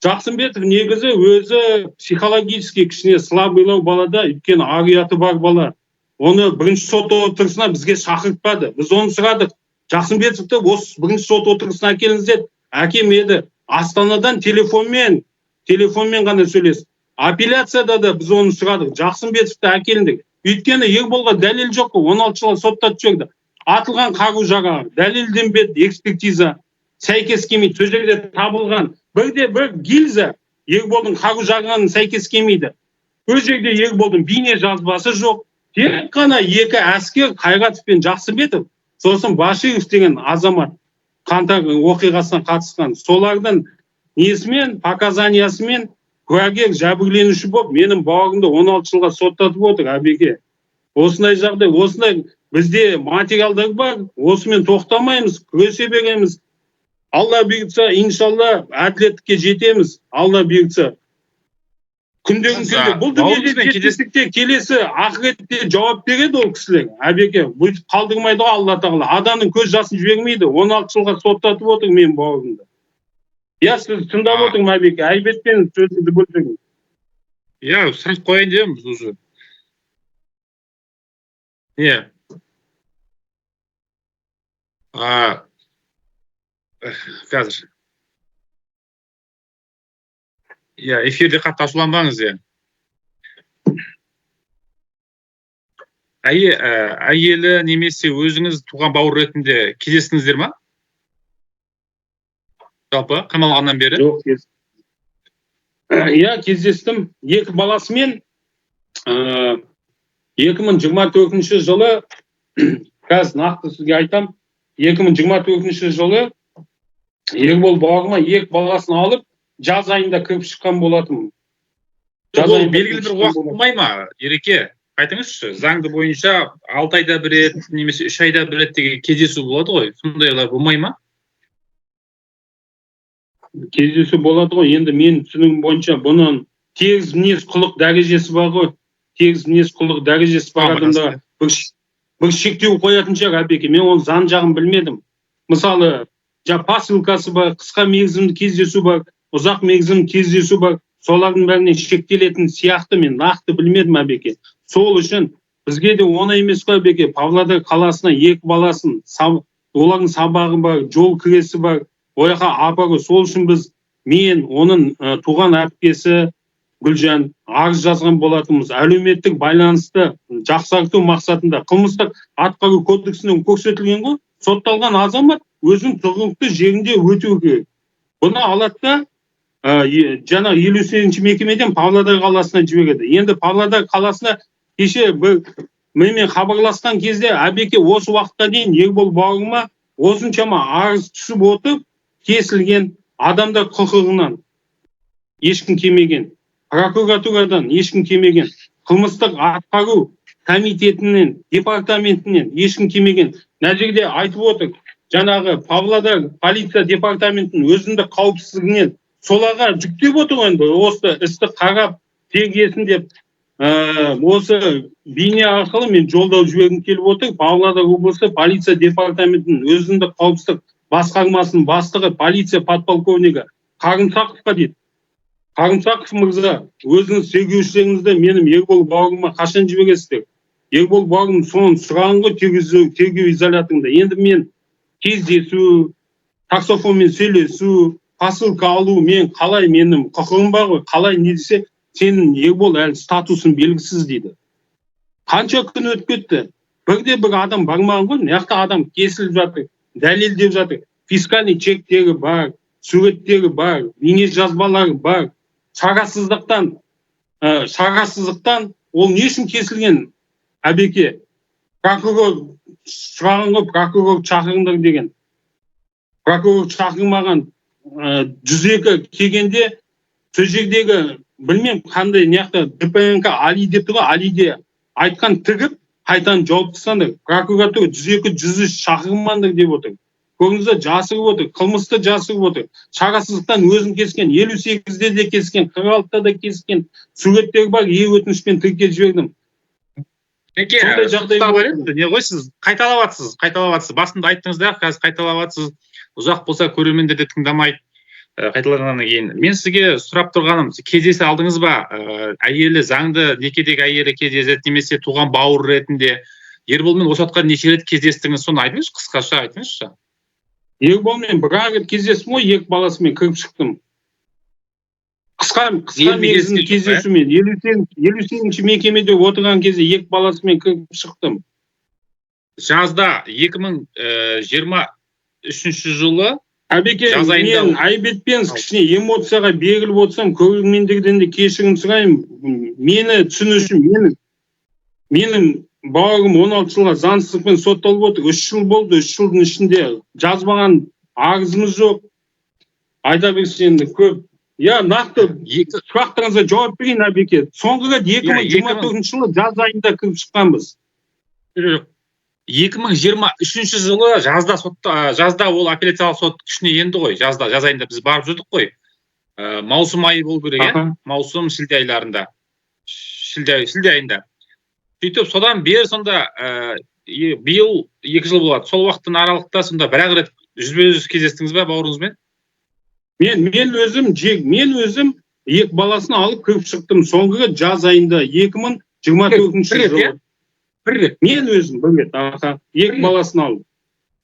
Жақсымбетов негізі өзі психологически кішкене слабыйлау балада, өйткені ар ұяты бар бала. Оны бірінші сот отырысына бізге шақыртпады. Біз оны сұрадық. Жақсымбетовті осы бірінші сот отырысына әкеліңіз деді. Әкелмеді. Астанадан телефонмен ғана сөйлесті. Апелляцияда да біз оны сұрадық. Жақсымбетовті әкеліндік. Өйткені Ерболға дәлел жоқ қой, 16 жылға соттатып жіберді. Атылған қару жарағы дәлелденбеді, экспертиза сәйкес келмейді. Сол жерде табылған бірде бір гильза Ерболдың қару жарағына сәйкес келмейді. Ол жерде Ерболдың бейне жазбасы жоқ. Тек қана екі әскер, Қайратов пен Жақсымбетов, сосын Баширов деген азамат қаңтар оқиғасына қатысқан. Солардың несімен, показаниясымен куәгер, жәбірленуші болып менің бауырымды 16 жылға соттатып отыр, әбеке. Осындай жағдай, осындай бізде материалдар бар, осымен тоқтамаймыз, күресе береміз. Алла бұйыртса, иншалла, әділеттікке жетеміз, Алла бұйыртса. Күндердің күнде бұл дүниеде жетпестік те келесі ақыретте жауап береді ол кісілер. Әбеке, бүйтіп қалдырмайды ғой Алла тағала. Адамның көз жасын жібермейді. 16 жылға соттатып отыр менің бауырымды. Иә, сіз тыңдап отырмын, Әбеке. Айбетпен сөзіңізді бөлдім. Иә, сұрақ қояйын дедім уже. Иә. Қазір. Иә, эфирде қатты ашуланбаңыз, иә. Әйелі немесе өзіңіз туған бауыр ретінде кездестіңіздер ма? Жалпы қамалғаннан бері? Жоқ, иә, кездестім. Екі баласымен 2024 жылы, қазір нақты сізге айтам, 2024 жылы Ербол бауырыма екі баласын алып, жаз айында кіріп шыққан болатынмын. Ол белгілі бір уақыт болмай ма, Ереке? Айтыңызшы, заңды бойынша 6 айда бір рет немесе 3 айда бір рет деген кездесу болады ғой, сондайлар болмай ма? Кездесу болады ғой. Енді мен түсінігім бойынша бұның тегіс мінез құлық дәрежесі бар ғой. Тегіс мінез құлық дәрежесі бар адамда бір шектеу қоятын шығар, Әбеке. Мен оның заң жағын білмедім. Мысалы, посылкасы бар, қысқа мерзімді кездесу бар, ұзақ мерзімді кездесу бар, солардың бәріне шектелетін сияқты, мен нақты білмедім, Әбеке. Сол үшін бізге де оңай емес қой, Әбеке. Павлодар қаласына екі баласын, олардың сабағы бар, жол кіресі бар, ол жаққа апару. Сол үшін біз, мен, оның туған әпкесі Гүлжан арыз жазған болатынбыз. Әлеуметтік байланысты жақсарту мақсатында қылмыстық атқару кодексінен көрсетілген ғой, сотталған азамат өзінің тұрғылықты жерінде өтеу керек. Бұны алады да, жаңа 58-ші мекемеден Павлодар қаласына жібереді. Енді Павлодар қаласына кеше бір менімен хабарласқан кезде, Әбеке, осы уақытқа дейін Ербол бауырыма осыншама арыз түсіп отырып, кесілген адамдар құқығынан ешкім келмеген, прокуратурадан ешкім келмеген, қылмыстық атқару комитетінен, департаментінен ешкім келмеген. Мына жерде айтып отыр, жаңағы Павлодар полиция департаментінің өзіндік қауіпсіздігінен соларға жүктеп отыр ғой. Енді осы істі қарап тергесін деп, осы бейне арқылы мен жолдау жібергім келіп отыр. Павлодар облысы полиция департаментінің өзіндік қауіпсіздік басқармасының бастығы полиция подполковнигі Қарымсақовқа дейді. Қарымсақов мырза, өзіңіз тергеушілеріңізді менің Ербол бауырыма қашан жібересіздер? Ербол бауырым соны сұраған ғой тергеу изоляторында. Енді мен кездесу, таксофонмен сөйлесу, посылка алу, мен қалай, менің құқығым бар ғой, қалай не десе, сенің Ербол әлі статусың белгісіз дейді. Қанша күн өтіп кетті, бірде бір адам бармаған ғой. Мына жақта адам кесіліп жатыр, дәлелдеп жатыр, фискальный чектері бар, суреттері бар, бейнежазбалары бар. Шарасыздықтан ол не үшін кесілген, Әбеке? Прокурор сұраған ғой, прокурор шақырыңдар деген. Прокурор шақырмаған. 102 келгенде сол жердегі білмеймін қандай мына жақта ДПНК Али деп тұр ғой, Алиде айтқан тігіп қайтадан жауып тастаңдар. Прокуратура 102, 103 шақырмаңдар деп отыр. Көрдіңіз бе, жасырып отыр, қылмысты жасырып отыр. Шарасыздықтан өзін кескен, 58-де де кескен, 46-та да кескен, суреттері бар, е өтінішпен тіркеп жібердім. Еке, Сондай жағдай ұстап болды. береді. Не ғой, сіз қайталап жатсыз, қайталап жатсыз. Басында айттыңыз да, қазір қайталап жатсыз. Ұзақ болса көрермендер де тыңдамайды. Қайталағаннан кейін мен сізге сұрап тұрғаным, сіз кездесе алдыңыз ба? Әйелі, заңды некедегі әйелі кездеседі немесе туған бауыр ретінде Ерболмен осы уақытқа неше рет кездестіңіз, соны айтыңызшы, қысқаша айтыңызшы. Ерболмен бір ақ рет кездестім ғой, екі баласымен кіріп шықтым. Қысқа Елмен мерзімді кездескен жоқ па, кездесумен 58-ші мекемеде отырған кезде екі баласымен кіріп шықтым. Жазда 2023 жылы Әбеке, жаз айында мен Айбетпен кішкене эмоцияға беріліп отырсам, көрермендерден де кешірім сұраймын. Мені түсіну үшін, менің бауырым 16 жылға заңсыздықпен сотталып отыр. 3 жыл болды, 3 жылдың ішінде жазбаған арызымыз жоқ. Айта берсе енді көп. Я, нақты екі сұрақтарыңызға жауап берейін, Әбеке. Соңғы рет екі мың жиырма төртінші жылы жаз айында кіріп шыққанбыз. Жоқ. 2023 жылы жазда сотта, жазда ол апелляциялық сот күшіне енді ғой. Жазда, жаз айында біз барып жүрдік қой. Маусым айы болу керек, иә? Маусым, шілде айларында. Шілде айында. Сөйтіп содан бері сонда биыл 2 жыл болады. Сол уақыттың аралықта сонда бір-ақ рет жүзбе-жүз кездестіңіз бе бауырыңызбен? Мен өзім екі баласын алып кіріп шықтым. Соңғы рет жаз айында 2024 жылы. Бір рет. Мен өзім бір рет, аха, екі баласын алып.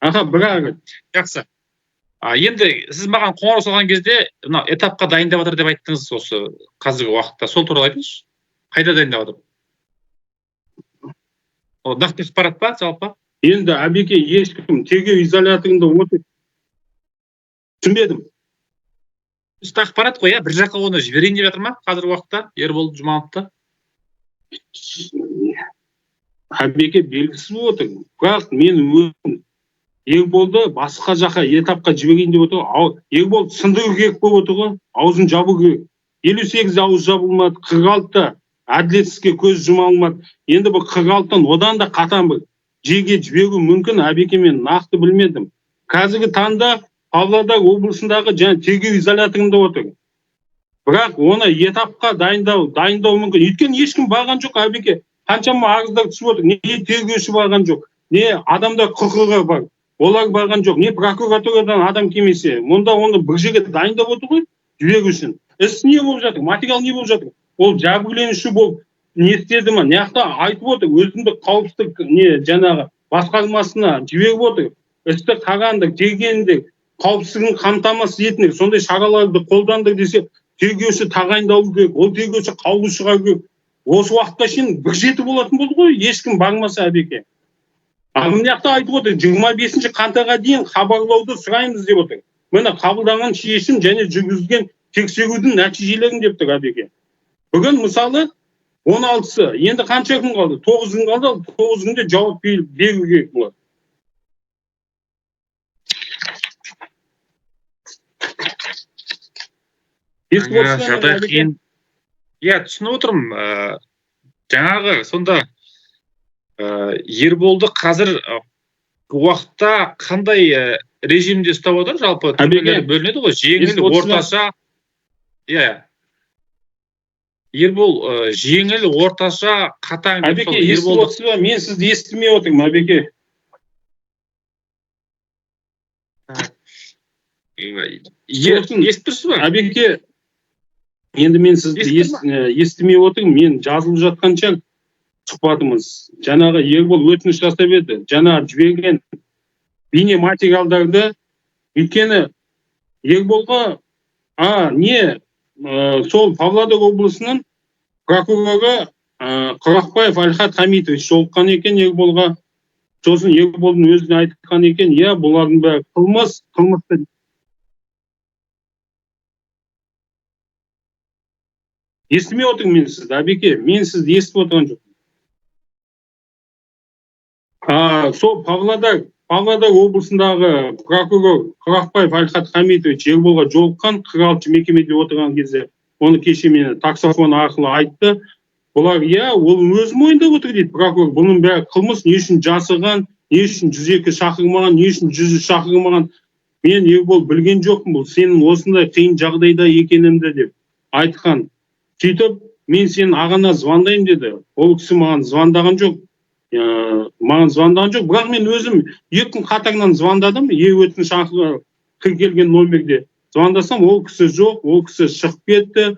Аха, бір-ақ рет. Жақсы. Енді сіз маған қоңырау соққан кезде мына этапқа дайындап жатыр деп айттыңыз осы қазіргі уақытта. Сол туралы айтыңызшы. Қайда дайындап жатыр? Ол нақты ақпарат па жалпы? Енді әбеке ешкім тергеу изоляторында отыр. Түсінбедім. Үсті ақпарат қой, бір жаққа оны жіберейін деп жатыр ма қазіргі уақытта Ербол Жұмановты? Әбеке белгісіз болып отыр. Бірақ мен өзім Ерболды басқа жаққа этапқа жіберейін деп отыр. Ербол сындыру керек болып отыр ғой, аузын жабу керек. 58 ауыз жабылмады, 46-та әділетсізге көз жұма алмады. Енді бұл 46-тан одан да қатаң бір жерге жіберу мүмкін, әбеке мен нақты білмедім. Қазіргі таңда Павлодар облысындағы және тергеу изоляторында отыр. Бірақ оны этапқа дайындау мүмкін. Өйткені ешкім барған жоқ әбеке. Қаншама арыздар түсіп отыр. Не тергеуші барған жоқ, не адамдар құқығы бар. Олар барған жоқ, не прокуратурадан адам келмесе. Мұнда оны бір жерге дайындап отыр ғой, жіберу үшін. Іс не болып жатыр, материал не болып жатыр? Ол жәбірленуші болып не істеді ма? Мына айтып отыр, өзіндік қауіпсіздік не жаңағы басқармасына жіберіп отыр. Істі қараңдар, тергеңдер, қауіпсіздігін қамтамасыз етіңдер, сондай шараларды қолдаңдар десе, тергеуші тағайындалу керек, ол тергеуші қаулы шығару керек. Осы уақытқа шейін бір жеті болатын болды ғой, ешкім бармаса әбеке. Ал мына жақта айтып отыр, 25 қаңтарға дейін хабарлауды сұраймыз деп отыр. Міне қабылданған шешім және жүргізілген тексерудің нәтижелерін деп тұр әбеке. Бүгін мысалы 16-сы, енді қанша күн қалды? 9 күн қалды, 9 күнде жауап беру керек болады. Жағдай қиын. Иә, түсініп отырмын. Жаңағы сонда Ерболды қазір уақытта қандай режимде ұстап отыр? Жалпы түрлері бөлінеді ғой, жеңіл, орташа. Иә. Ербол жеңіл, орташа, қатаң деп. Әбеке, естіп отырсыз ба? Мен сізді естімей отырмын, әбеке. Естіп тұрсыз ба? Әбеке, енді мен сізді естімей отырмын. Мен жазылып жатқанша сұхбатымыз. Жаңағы Ербол өтініш жасап еді. Жаңағы жіберген бейне материалдарды, өйткені Ерболға сол Павлодар облысының прокуроры Құрақбаев Әлхат Хамитович жолыққан екен Ерболға. Сосын Ерболдың өзіне айтқан екен, иә, бұлардың бәрі қылмыс, қылмысты. Естімей отырмын мен сізді, әбеке, мен сізді естіп отырған жоқпын. Сол Павлодар облысындағы прокурор Құрақбаев Әлхат Хамитович Ерболға жолыққан 46 мекемеде отырған кезде, оны кеше мені таксофон арқылы айтты. Бұлар, иә, ол өзі мойындап отыр дейді прокурор, бұның бәрі қылмыс, не үшін жасырған, не үшін 102 шақырмаған, не үшін 103 шақырмаған. Мен Ербол білген жоқпын, бұл сенің осындай қиын жағдайда екеніңді деп айтқан. Сөйтіп, мен сенің ағаңа звондаймын деді. Ол кісі маған звондаған жоқ. Маған звондаған жоқ, бірақ мен өзім 2 күн қатарынан звондадым, өтініш арқылы тіркелген номерде звондасам, ол кісі жоқ, ол кісі шығып кетті.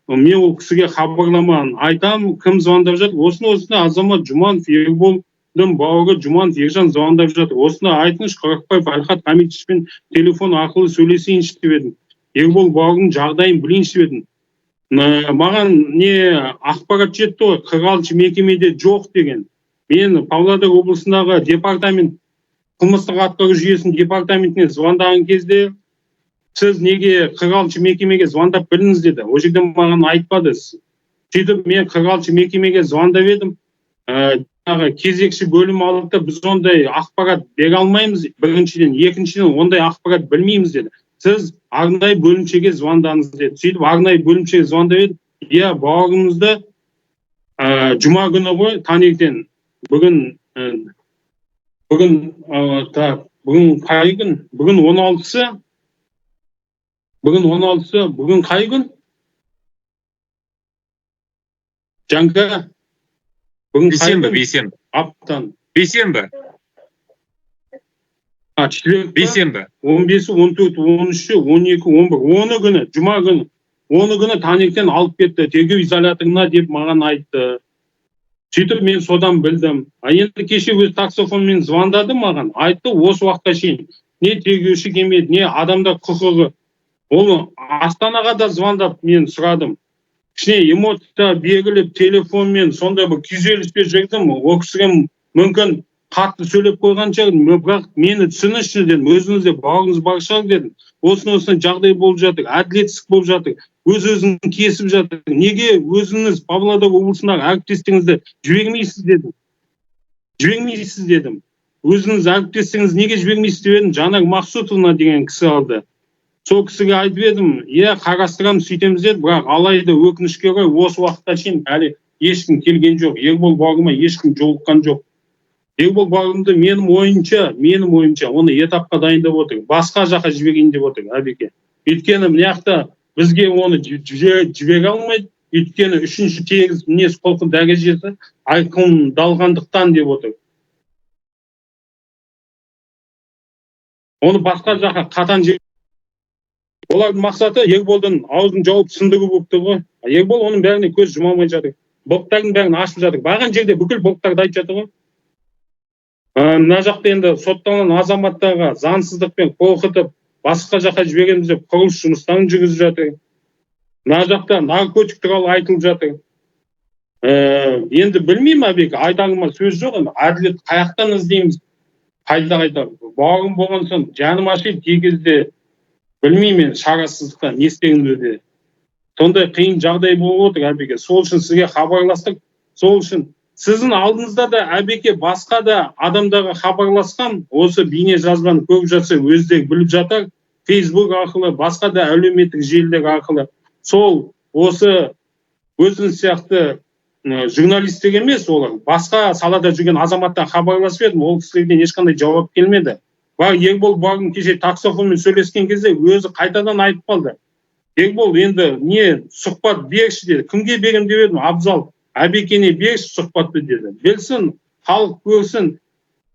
Мен ол кісіге хабарламаған, айтам, кім звондап жатыр? Осыны Азамат Жұманов, Ерболдың бауыры Жұманов Ержан звондап жатыр. Осыны айтыңызшы, Құрақбаев Әлхат Хамитовичпен телефон арқылы сөйлесейінші деп едім. Ербол бауырының жағдайын білейінші деп едім. Маған не ақпарат жетті ғой, 46 мекемеде жоқ деген. Мен Павлодар облысындағы департамент, қылмыстық атқару жүйесінің департаментіне звондаған кезде, сіз неге 46 мекемеге звондап біліңіз деді. Ол жерде маған айтпады. Сөйтіп мен 46 мекемеге звондап едім. Кезекші бөлім алды да, біз ондай ақпарат бере алмаймыз. Біріншіден, екіншіден ондай ақпарат білмейміз деді. Сіз арнайы бөлімшеге звондаңыз деді. Сөйтіп арнайы бөлімшеге звондап едім. Иә, бауырымызды жұма күні ғой, таңертең. Бүгін қай күн? Бүгін 16-сы. Бүгін 16-сы, бүгін қай күн? Жанка, бүгін қай Бейсенбі, күн? бейсенбі. Аптан. Бейсенбі. А, четверг па? Бейсенбі. 15-і, 14, 13-і, 12, 11. 10 күні, жұма күні. 10 күні таңертең алып кетті, тергеу изоляторына деп маған айтты. Сөйтіп мен содан білдім. А енді кеше өз таксофонмен звондады маған, айтты осы уақытқа шейін не тергеуші келмеді, не адамдар құқығы. Оны Астанаға да звондап мен сұрадым. Кішкене эмоция беріліп, телефонмен сондай бір күйзелісте жүрдім. Ол кісіге мүмкін қатты сөйлеп қойған шығар, бірақ мені түсініңізші дедім, өзіңізде бауырыңыз бар шығар дедім. Осыны жағдай болып жатыр, әділетсіздік болып жатыр, өз-өзін кесіп жатыр. Неге өзіңіз Павлодар облысындағы әріптестеріңізді жібермейсіз дедім. Жібермейсіз дедім. Өзіңіз әріптестеріңізді неге жібермейсіз деп едім. Жанар Мақсұтовна деген кісі алды. Сол кісіге айтып едім, иә, қарастырамыз, сөйтеміз деді, бірақ алайда өкінішке орай осы уақытқа шейін әлі ешкім келген жоқ. Ербол бауырыма ешкім жолыққан жоқ. Ербол бауырымды менің ойымша оны этапқа дайындап отыр. Басқа жаққа жіберейін деп отыр Әбеке. Өйткені мына жақта бізге оны жібере алмайды. Өйткені үшінші тегіс мінез құлқы дәрежесі айқындалғандықтан деп отыр. Оны басқа жаққа қатаң жібер. Олардың мақсаты Ерболдың аузын жауып сындыру болып тұр ғой. Ербол оның бәріне көз жұма алмай жатыр. Былықтардың бәрін ашып жатыр. Барған жерде бүкіл былықтарды айтып жатыр ғой. Мына жақта енді сотталған азаматтарға заңсыздықпен қорқытып, басқа жаққа жібереміз деп құрылыс жұмыстарын жүргізіп жатыр. Мына жақта наркотик туралы айтылып жатыр. Енді білмеймін, Әбеке, айтарыма сөз жоқ. Енді әділет қаяқтан іздейміз? Қайта-қайта бауырым болған соң жаным ашиды кей кезде. Білмеймін мен шарасыздықтан не істерімді де. Сондай қиын жағдай болып отыр, Әбеке. Сол үшін сізге хабарластық. Сол үшін сіздің алдыңызда да, Әбеке, басқа да адамдарға хабарласқам, осы бейне жазбаны көріп жатса, өздері біліп жатар. Facebook арқылы, басқа да әлеуметтік желілер арқылы. Сол осы өзіңіз сияқты журналистер емес, олар басқа салада жүрген азаматтан хабарласып едім, ол кісілерден ешқандай жауап келмеді. Бар Ербол бауырым кеше таксофонмен сөйлескен кезде өзі қайтадан айтып қалды. Ербол енді не сұхбат берші деді. Кімге беремін деп едім, Абзал Әбекене берші сұхбатты деді. Білсін, халық көрсін.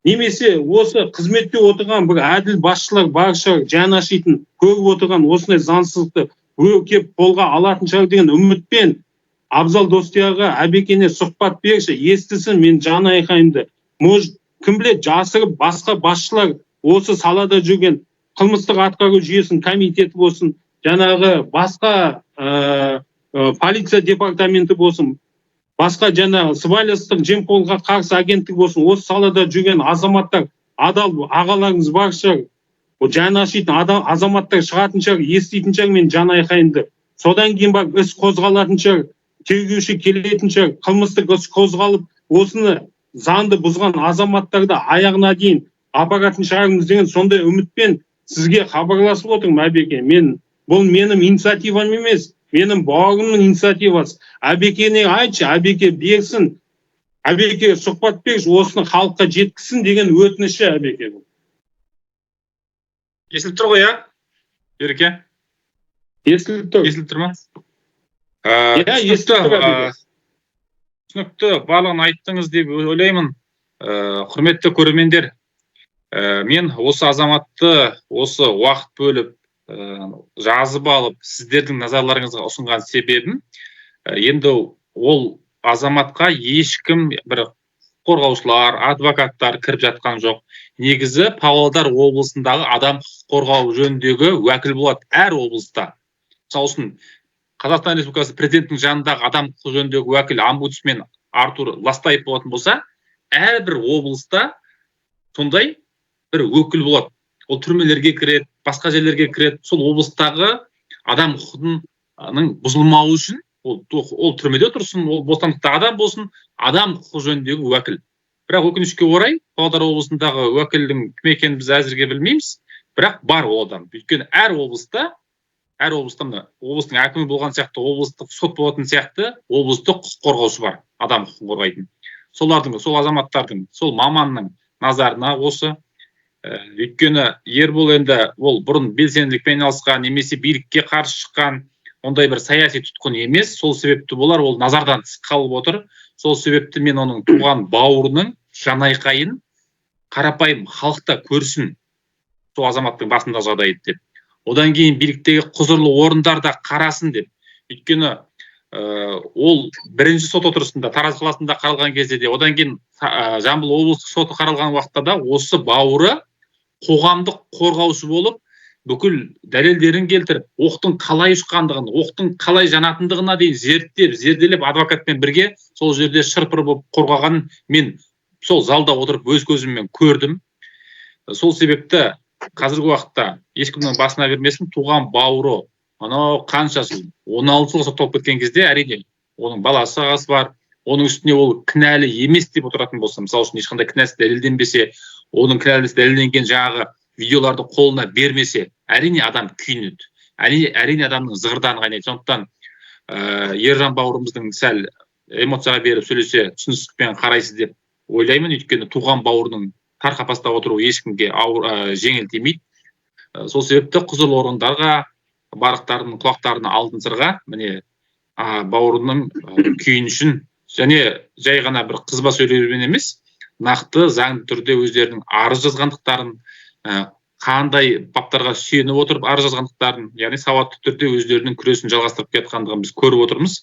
Немесе осы қызметте отырған бір әділ басшылар бар шығар, жан ашитын, көріп отырған осындай заңсыздықты біреу кеп қолға алатын шығар деген үмітпен Абзал Достияға Әбекене сұхбат берші, естісін мен жан айқайымды. Может, кім біледі, жасырып басқа басшылар осы салада жүрген қылмыстық атқару жүйесінің комитеті болсын, жаңағы басқа полиция департаменті болсын, басқа жаңағы сыбайластық жемқорлыққа қарсы агенттік болсын, осы салада жүрген азаматтар, адал ағаларыңыз бар шығар, ол жан ашитын азаматтар шығатын шығар, еститін шығар мен жан айқайымды. Содан кейін барып іс қозғалатын шығар, тергеуші келетін шығар, қылмыстық іс қозғалып, осыны заңды бұзған азаматтарды аяғына дейін апаратын шығармыз деген сондай үмітпен сізге хабарласып отырмын, Әбеке. Бұл менің инициативам емес, менің бауырымның инициативасы. Әбекене айтшы, Әбеке берсін, Әбеке сұхбат берші, осыны халыққа жеткізсін деген өтініші, Әбеке. Естіліп тұр ғой, иә? Ереке? Естіліп тұр. Естіліп тұр ма? Иә, естіліп тұр, Әбеке. Түсінікті, барлығын айттыңыз деп ойлаймын. Құрметті көрермендер, мен осы азаматты осы уақыт бөліп, жазып алып, сіздердің назарларыңызға ұсынған себебім, енді ол азаматқа ешкім бір қорғаушылар, адвокаттар кіріп жатқан жоқ. Негізі Павлодар облысындағы адам құқық қорғау жөніндегі уәкіл болады әр облыста. Мысалы үшін, Қазақстан Республикасы президентінің жанындағы адам құқығы жөніндегі уәкіл омбудсмен Артур Ластаев болатын болса, әрбір облыста сондай бір өкіл болады. Ол түрмелерге кіреді, басқа жерлерге кіреді. Сол облыстағы адам құқығының бұзылмауы үшін ол түрмеде тұрсын, ол бостандықта адам болсын, адам құқығы жөніндегі уәкіл. Бірақ өкінішке орай Павлодар облысындағы уәкілдің кім екенін біз әзірге білмейміз, бірақ бар ол адам. Өйткені әр облыста мына облыстың әкімі болған сияқты, облыстық сот болатын сияқты, облыстық құқық қорғаушы бар, адам құқығын қорғайтын. Солардың, сол азаматтардың, сол маманның назарына осы. Өйткені Ербол енді ол бұрын белсенділікпен айналысқан немесе билікке қарсы шыққан ондай бір саяси тұтқын емес. Сол себепті болар, ол назардан тыс қалып отыр. Сол себепті мен оның туған бауырының жанайқайын қарапайым халықта көрсін, сол азаматтың басында жағдайды деп. Одан кейін биліктегі құзырлы орындарда қарасын деп. Өйткені ол бірінші сот отырысында Тараз қаласында қаралған кезде де, одан кейін Жамбыл облыстық соты қаралған уақытта да осы бауыры қоғамдық қорғаушы болып, бүкіл дәлелдерін келтіріп, оқтың қалай ұшқандығын, оқтың қалай жанатындығына дейін зерттеп, зерделеп, адвокатпен бірге сол жерде шырпыр болып қорғағанын мен сол залда отырып өз көзіммен көрдім. Сол себепті қазіргі уақытта ешкімнің басына бермесін, туған бауыры анау қанша жыл, 16 жыл сотталып кеткен кезде, әрине оның баласы ағасы бар, оның үстіне ол кінәлі емес деп отыратын болса, мысалы үшін ешқандай кінәсі дәлелденбесе, оның кінәлісі дәлелденген жаңағы видеоларды қолына бермесе, әрине адам күйінеді, әрине адамның зығырданы қайнайды. Сондықтан Ержан бауырымыздың сәл эмоцияға беріп сөйлесе түсіністікпен қарайсыз деп ойлаймын. Өйткені туған бауырының тар қапаста отыруы ешкімге ауыр, жеңіл тимейді. Сол себепті құзырлы орындарға, барлықтарының құлақтарына алтын сырға, міне бауырының күйінішін және жай ғана бір қызба сөйлеумен емес, нақты заңды түрде өздерінің арыз жазғандықтарын, қандай баптарға сүйеніп отырып арыз жазғандықтарын, яғни сауатты түрде өздерінің күресін жалғастырып келе жатқандығын біз көріп отырмыз.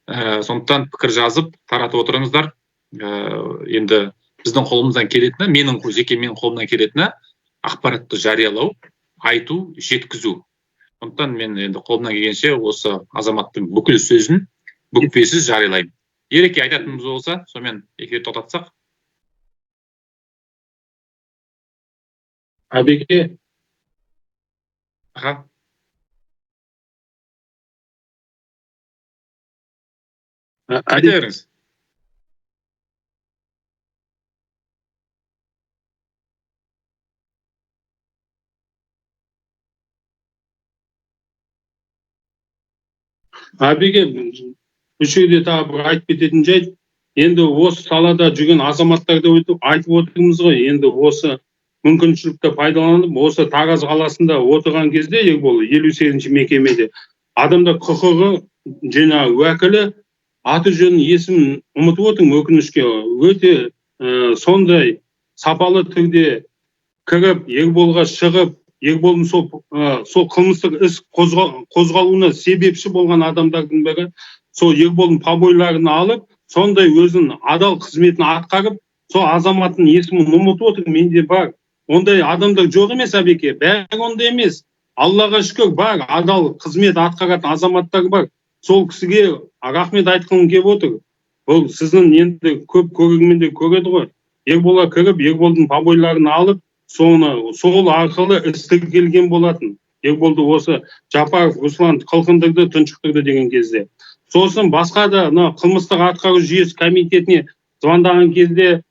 Сондықтан пікір жазып, таратып отырыңыздар. Енді біздің қолымыздан келетіні, менің жеке менің қолымнан келетіні ақпаратты жариялау, айту, жеткізу. Сондықтан мен енді қолымнан келгенше осы азаматтың бүкіл сөзін бүкпесіз жариялаймын. Ереке айтатынымыз болса, сонымен эфирді тоқтатсақ. Әбеке. Аха. Айта беріңіз. Әбеке, бұл жерде тағы бір айтып кететін жайт, енді осы салада жүрген азаматтарды айтып отырмыз ғой, енді осы мүмкіншілікті пайдаланып, осы Тараз қаласында отырған кезде, Ербол 58-ші мекемеде адамдар құқығы жаңа уәкілі, аты жөнін, есімін ұмытып отырмын, өкінішке, өте сондай сапалы түрде кіріп, Ерболға шығып, Ерболдың сол қылмыстық іс қозғалуына себепші болған адамдардың бірі, сол Ерболдың побойларын алып, сондай өзінің адал қызметін атқарып, сол азаматтың есімін ұмытып отыр, менде бар. Ондай адамдар жоқ емес, Әбеке, бәрі ондай емес. Аллаға шүкір, бар, адал қызмет атқаратын азаматтар бар. Сол кісіге рахмет айтқым келіп отыр. Бұл сіздің енді көп көрермендер көреді ғой. Ерболға кіріп, Ерболдың побойларын алып, сол арқылы іс тіркелген болатын. Ерболды осы Жапаров Руслан қылқындырды, тұншықтырды деген кезде. Сосын басқа да мына қылмыстық атқару жүйесі комитетіне звондаған кезде,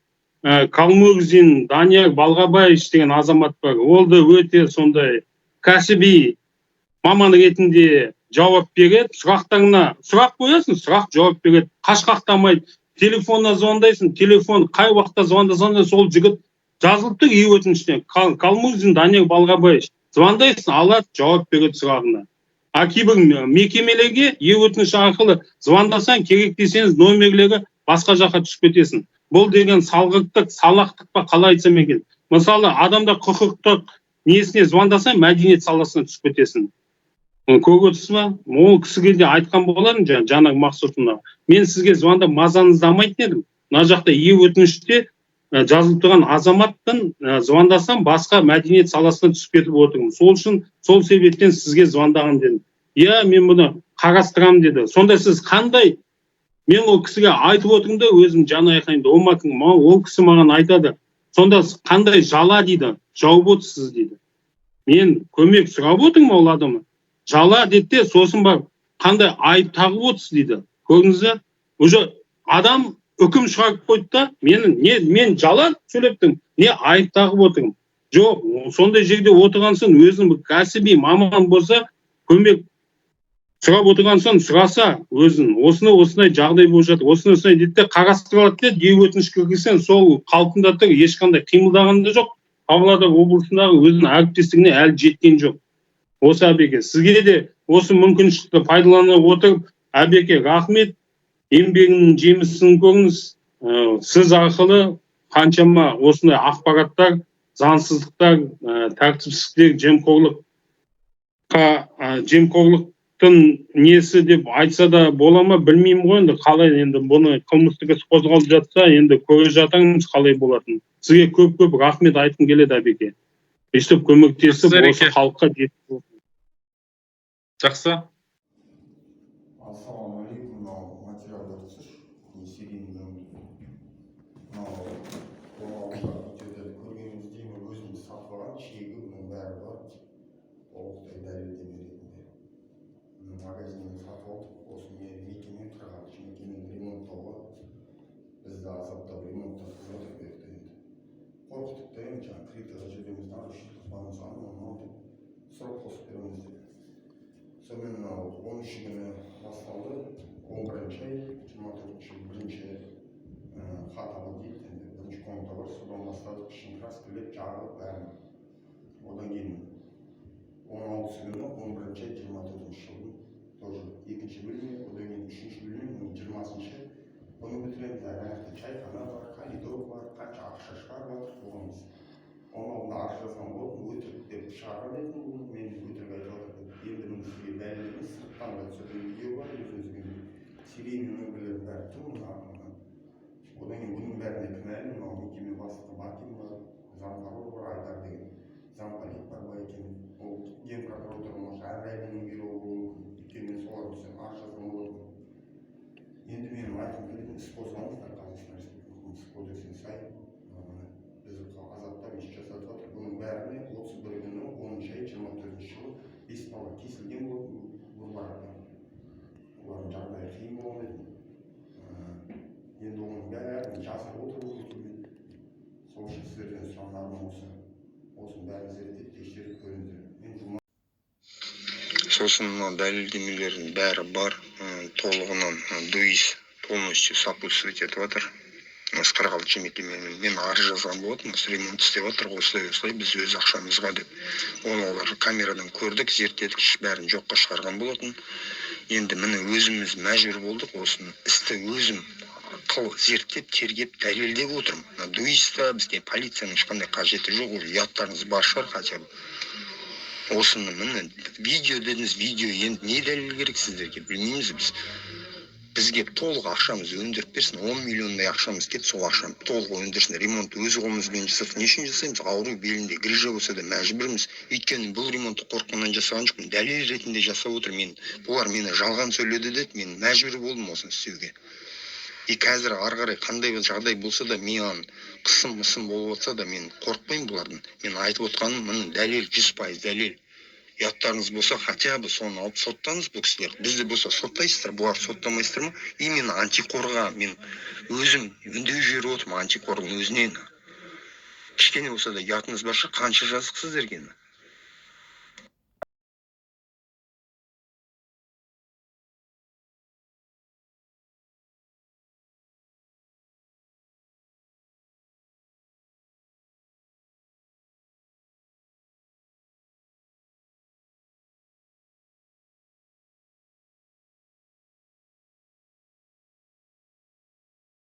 Калмурзин Данияр Балғабаевич деген азамат бар. Ол да өте сондай кәсіби маман ретінде жауап береді. Сұрақтарына сұрақ қоясың, сұрақ жауап береді. Қашқақтамайды. Телефонына звондайсың, телефон қай уақытта звондасаң да сол жігіт жазылып тұр үй өтініштен. Калмурзин Данияр Балғабаевич. Звондайсың, алады, жауап береді сұрағына. А кейбір мекемелерге үй өтініш арқылы звондасаң, керек десеңіз номерлері басқа жаққа түсіп кетесің. Бұл деген салғырттық, салақтық па, қалай айтсам екен. Мысалы, адамдар құқықтық несіне звондасаң, мәдениет саласына түсіп кетесің. Көріп отырсыз ба? Ол кісіге де айтқан болармын, Жанар Мақсұтовна. Мен сізге звондап мазаңызды алмайтын едім. Мына жақта үй өтініште жазылып тұрған азаматтың звондасам, басқа мәдениет саласына түсіп кетіп отырмын. Сол үшін, сол себептен сізге звондаған дедім. Иә, мен бұны қарастырамын деді. Сонда сіз қандай? Мен ол кісіге айтып отырмын да, өзім жан айқайымды. Ол кісі маған айтады. Сонда қандай жала дейді, жауып отырсыз дейді. Мен көмек сұрап отырмын ол адамнан. Жала деді де, сосын барып қандай айып тағып отырсыз дейді. Көрдіңіз бе? Уже адам үкім шығарып қойды да, мені не мен жала сөйлеп тұрмын, не айып тағып отырмын. Жоқ, сондай жерде отырған соң өзінің бір кәсіби маман болса, көмек сұрап отырған соң сұраса өзін, осыны осындай жағдай болып жатыр, осыны осындай дейді де қарастырылады деді. Үй өтініш кіргізсең, сол қалпында тұр, ешқандай қимылдаған да жоқ. Павлодар облысындағы өзінің әріптестігіне әлі жеткен жоқ. Осы, Әбеке, сізге де осы мүмкіншілікті пайдалана отырып, Әбеке, рахмет, еңбегіңнің жемісін көріңіз. Сіз арқылы қаншама осындай ақпараттар, заңсыздықтар, тәртіпсіздіктер, жемқорлыққа, жемқорлықтың несі деп айтса да бола ма, білмеймін ғой енді қалай. Енді бұны қылмыстық іс қозғалып жатса, енді көре жатармыз қалай болатынын. Сізге көп көп рахмет айтқым келеді, Әбеке, өйстіп көмектесіп Жақсы, осы Ереке. халыққа жеткізіп. Жақсы. Ассалаумағалейкум. Мынау материалдарды түсірші, не серийный номер. Мынау 16 видеода көргеніміздей, мен өзіміз сатып алған, чегі, бұның бәрі бар, толықтай дәлелдеме ретінде. Мына магазиннен сатып алдық. Осы мекеме, 46 мекемені ремонттауға бізді азаптап, ремонттатып жатыр бұл жақта. Енді қорқытып та, енді жаңағы критаға жібереміз, нарушить қыламыз, анау мынау деп, срок қосып береміз деп. Сонымен мынау 13-і күні басталды, 11-ай, 24-ші, бірінші хатабы дейді енді, бірінші комната бар, содан бастадық, ішін краскілеп, жағып бәрін. Одан кейін 16-сы күні, 11-ай, 24-жылдың, тоже екінші бөлме, одан кейін үшінші бөлме, міне, 20-шы, бұны бітіреміз. Ана жақта чайхана бар, коридор бар, қанша ақша шығарып жатырмық оған біз. Оның алдында арыз жазған болатын, өтірік деп шығарған едім бұны, мен өтірік айтып жатыр деп. Енді міне, сізге дәлел емес, сырттан да түсірген видео бар, өзіңізге серийный номерлердің бәрі тұр мына. Одан кейін бұның бәріне кінәлі мынау мекеме бастығы Бакин бар, зампрокурор бар Айдар деген, замполит бар Байкин, ол генпрокуратура, может, Әбрайымның бұйрығы болуы мүмкін, өйткені мен солардың үстінен арыз жазған болатынмын. Енді менің айтқым келетін: іс қозғаңыздар Қазақстан Республикасы Қылмыстық кодексіне сай. Міне, бізді азаптап, еш жасатып жатыр. Бұның бәріне 31 күні, 10-ай, 24-жылы бес бала кесілген болатын бұларға, олардың жағдайы қиын болған еді. Енді оның бәрін жасырып отыр бұл мекеме. Сол үшін сіздерден сұранарым осы: осының бәрін зерттеп, тексеріп көріңіздер. Мен жұма Сосын мына дәлелдемелердің бәрі бар, толығынан ДУИС полностью сопутствовать етіп жатыр. Осы 46 мекемемен мен арыз жазған болатынмын, осы ремонт істеп жатыр осылай осылай біз өз ақшамызға деп. Оны олар камерадан көрдік, зерттедік, бәрін жоққа шығарған болатын. Енді міне, өзіміз мәжбүр болдық, осыны істі өзім қыл зерттеп, тергеп, дәлелдеп отырмын. Мына ДУИСта бізге полицияның ешқандай қажеті жоқ уже, ұяттарыңыз бар шығар хотя бы. Осыны міне, видео дедіңіз, видео, енді не дәлел керек сіздерге, білмейміз біз. Бізге толық ақшамыз өндіріп берсін, 10 миллиондай ақшамыз кетті, сол ақшаны толық өндірсін. Ремонт өз қолымызбен жасадық. Не үшін жасаймыз? Ауру, белінде грыжа болса да мәжбүрміз, өйткені бұл ремонтты қорыққаннан жасаған жоқпын, дәлел ретінде жасап отырмын мен. Бұлар мені жалған сөйледі деді, мен мәжбүр болдым осыны істеуге. И қазір ары қарай қандай бір жағдай болса да, маған қысым мысым болып жатса да, мен қорықпаймын бұлардан. Мен айтып отқаным міне, дәлел, 100% дәлел. Ұяттарыңыз болса, хотя бы соны алып соттаңыз бұл кісілерді. Бізді болса соттайсыздар, бұларды соттамайсыздар ма? Именно антикорға мен өзім үндеу жіберіп отырмын, антикордың өзінен. Кішкене болса да ұятыңыз бар шығар, қанша жаздық сіздерге?